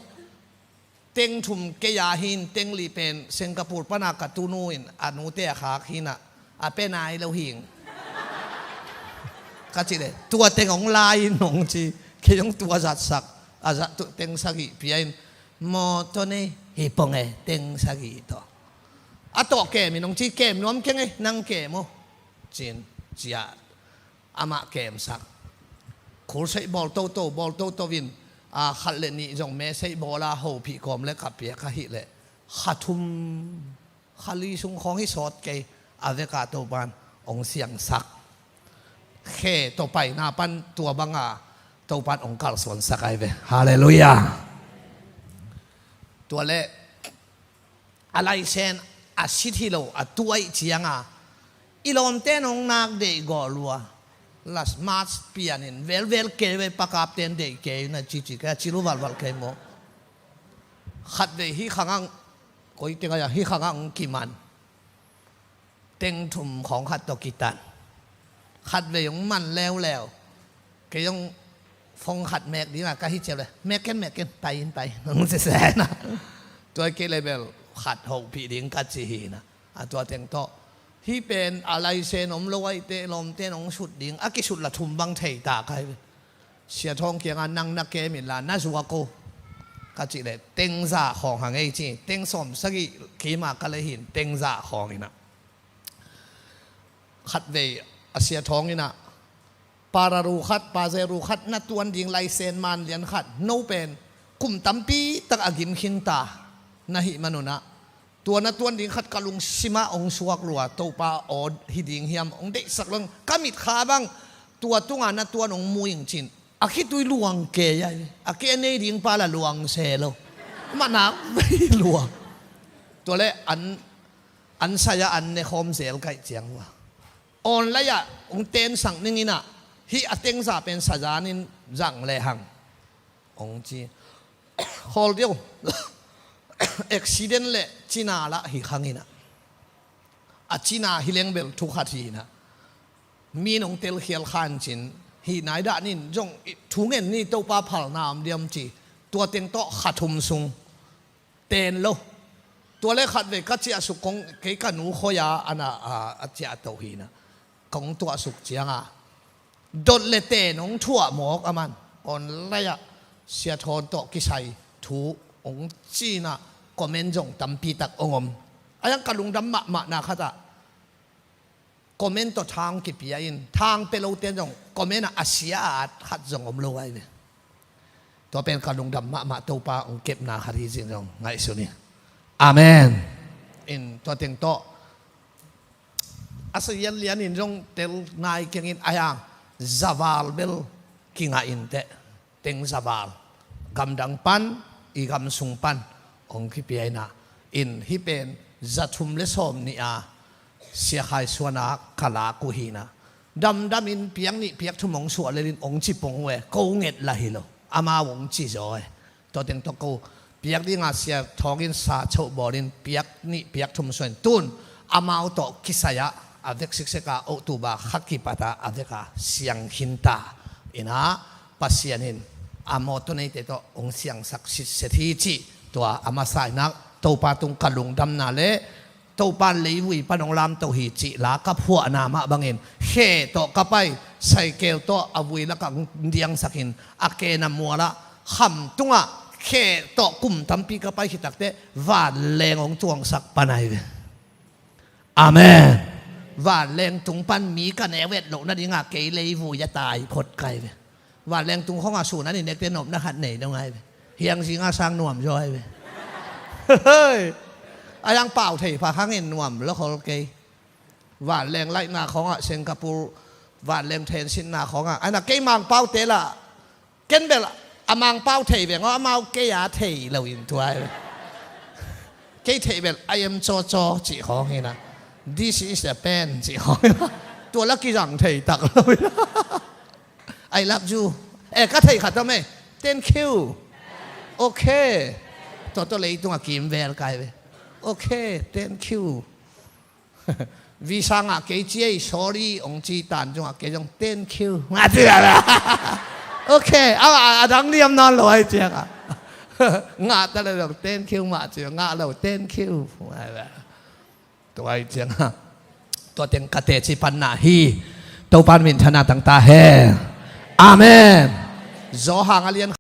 teng thum kei a hi in, teng li pen Singapore pana ka tunu in a nute a khak hi in ah, a pe nai lo hi ing. Ka ci leh, tua teng hong la in hong ci, kei hong tua zatsak, a zat tuh teng sagih pia in, mawtaw nei hi pong e, teng sagih tawh. A tawh kem in hong ci, kem nuam keng e, nang kem o. Cin, ciah. Amah kemsak. Khulseih bawl toto, bawl toto in, a, khat le nih zong meseih bawl a hophih kawm le ka piak ahih leh, kha thum, kha li sung khawng hi sawt kei, a vek a Topan hong siangsak. Khe tawh paina pan tua bang a Topan hong kalsuansak ai ve. Halleluiah. Tua leh a laisen a sit hi lo, a tuaih ciang a, i lawmte in hong nak deih gawh lua. Last March pian in, velvel kei ve, pakapte in deih kei na cici kei, a ci lu valval kei maw. Khatvei hih khang ang, koi teng a hih khang ang kiman. Teng thum khawng khat tawh kitan. Khatvei hong man leuleu. Kei hong phone khat mek ding a ka hi ciau leh, mek ken, mek ken, pai in, pai in. Hong sisena. Tua kei leh bel khat hophih ding ka ci hi na. A tua teng tawh, hih pen a laisen om lo ahih teh lawmte in hong sut ding, a kisut la thum bang thei ta kai ve. Sia Thawng kiangah nang na kem in la, na zuak o. Ka cih leh, teng za khawng hang ei ci, teng sawm sagih kim a ka lei hi in, teng za khawng in ah. Khatvei a sia thawngin ah, pararu khat, pazeru khat na tuan ding laisen man lian khat, no pen kum tampi tak a gim khinta na hih manun ah, tua na tuan ding khat ka lungsim ah hong suak lua, Topa aw hi ding hiam, hong deihsak lo ing. Ka mitkha bang tua tunga na tuan hong mu ing cin, a khitui luang kei a, a kei a nei ding pa la luang se lo. Mah nak vei lua. Tua le an, an sai-a an ne khawm zel kaih ciang lua. Online ah hong tensak ning in ah, hih a tengza pen sazanin zang lehang hong ci. Khawl deuh. Accident le cina lah hi khang in ah, a cina hi leng bel thu khat hi in ah, mi nong telkhial khan cin, hih nai dah nin zong thu ngen ni, Topa phalna om diam ci. Tua teng tawh kha thum sung ten lo. Tua le khatvei ka ciahsuk kong, kei ka nu khoi-a ana, a, a ciah to hi in ah, kong tuahsuk cianga dot le ten hong thuah mawk a man. Online ah sia thawn tawh kisai thu hong ci in ah, comment zong tampi tak hong om. A yang ka lungdam mahmah na khat ah, comment tawh thang kipia in, thang pia lote zong comment ah a sia at khat zong om lo ai ve. Tua pen ka lungdam mahmah, Topa hong kepna khat hi cin zong ngaihsun hi. Amen. In tua teng tawh a sa lianlian in zong tel nai keng in, a yang zaval bel kingah in teh, teng zaval, gamdang pan, i gam sung pan hong kipia in ah, in hih pen za thum le sawm nih a Sia Khai Suan a ka lak uh hi in ah, damdam in piak nih piak thum hong suah lel in hong ci pong uh e, ko nget lah hi lo, amau hong ci zaw e. Tua teng tawh ko piak dinga sia thawngin sa choh bawlin piak nih piak thum suan tun, amau tawh kisai-ah a vek siksek a, October kha kipat a a vek a siang khinta in ah, Pasian in a mawtaw neite tawh hong siangsak sitset hi cih tua a masa in ah, Topa tung ka lungdamna le Topa in leivui pan hong lamto hi cih la ka phuahna mah bangin, khe tawh ka pai, saikel tawh a vui lakah hong diangsakin, a kena mualah kham tungah khe tawh kum tampi ka pai khit takteh vanleng hong tuangsak pan ai ve. Amen. Vanleng tung pan mi ka ne vet loh nadinga kei leivui a tai phot kai ve. Vanleng tung khawngah sun a ni nekte nopna khat nei dong ai ve. Hiang zinga sang nuam zaw ai ve. A yang pau thei pha khangin nuam lo khol kei. Vanleng laihna khawngah Singapore, vanleng thensitna khawngah, aina kei Mangpaute lah, ken bel a Mangpau thei veng aw, amau kei a thei lo in tua ai ve. Kei theih bel I am Caw Caw cih khawng hi in ah, this is the pen cih khawng hi in ah, tua la kizang thei tak lo in ah. I love you. Eh, ka thei khat om e. Thank you. Okay. Tua tawh leitungah kimvel kai ve. Okay, thank you. Visa ngah kei ci ei, sorry hong ci tan zongah kei zong thank you ngah ci la. Okay, a, a, a dang liam nawn lo ai ciangah. Ngah ta le zong thank you mah ci, ngah lo thank you. Tua ai ciangah, tua teng ka teci panna hi. Topa in minthanna tang ta hen. Amen. Zawhang a lian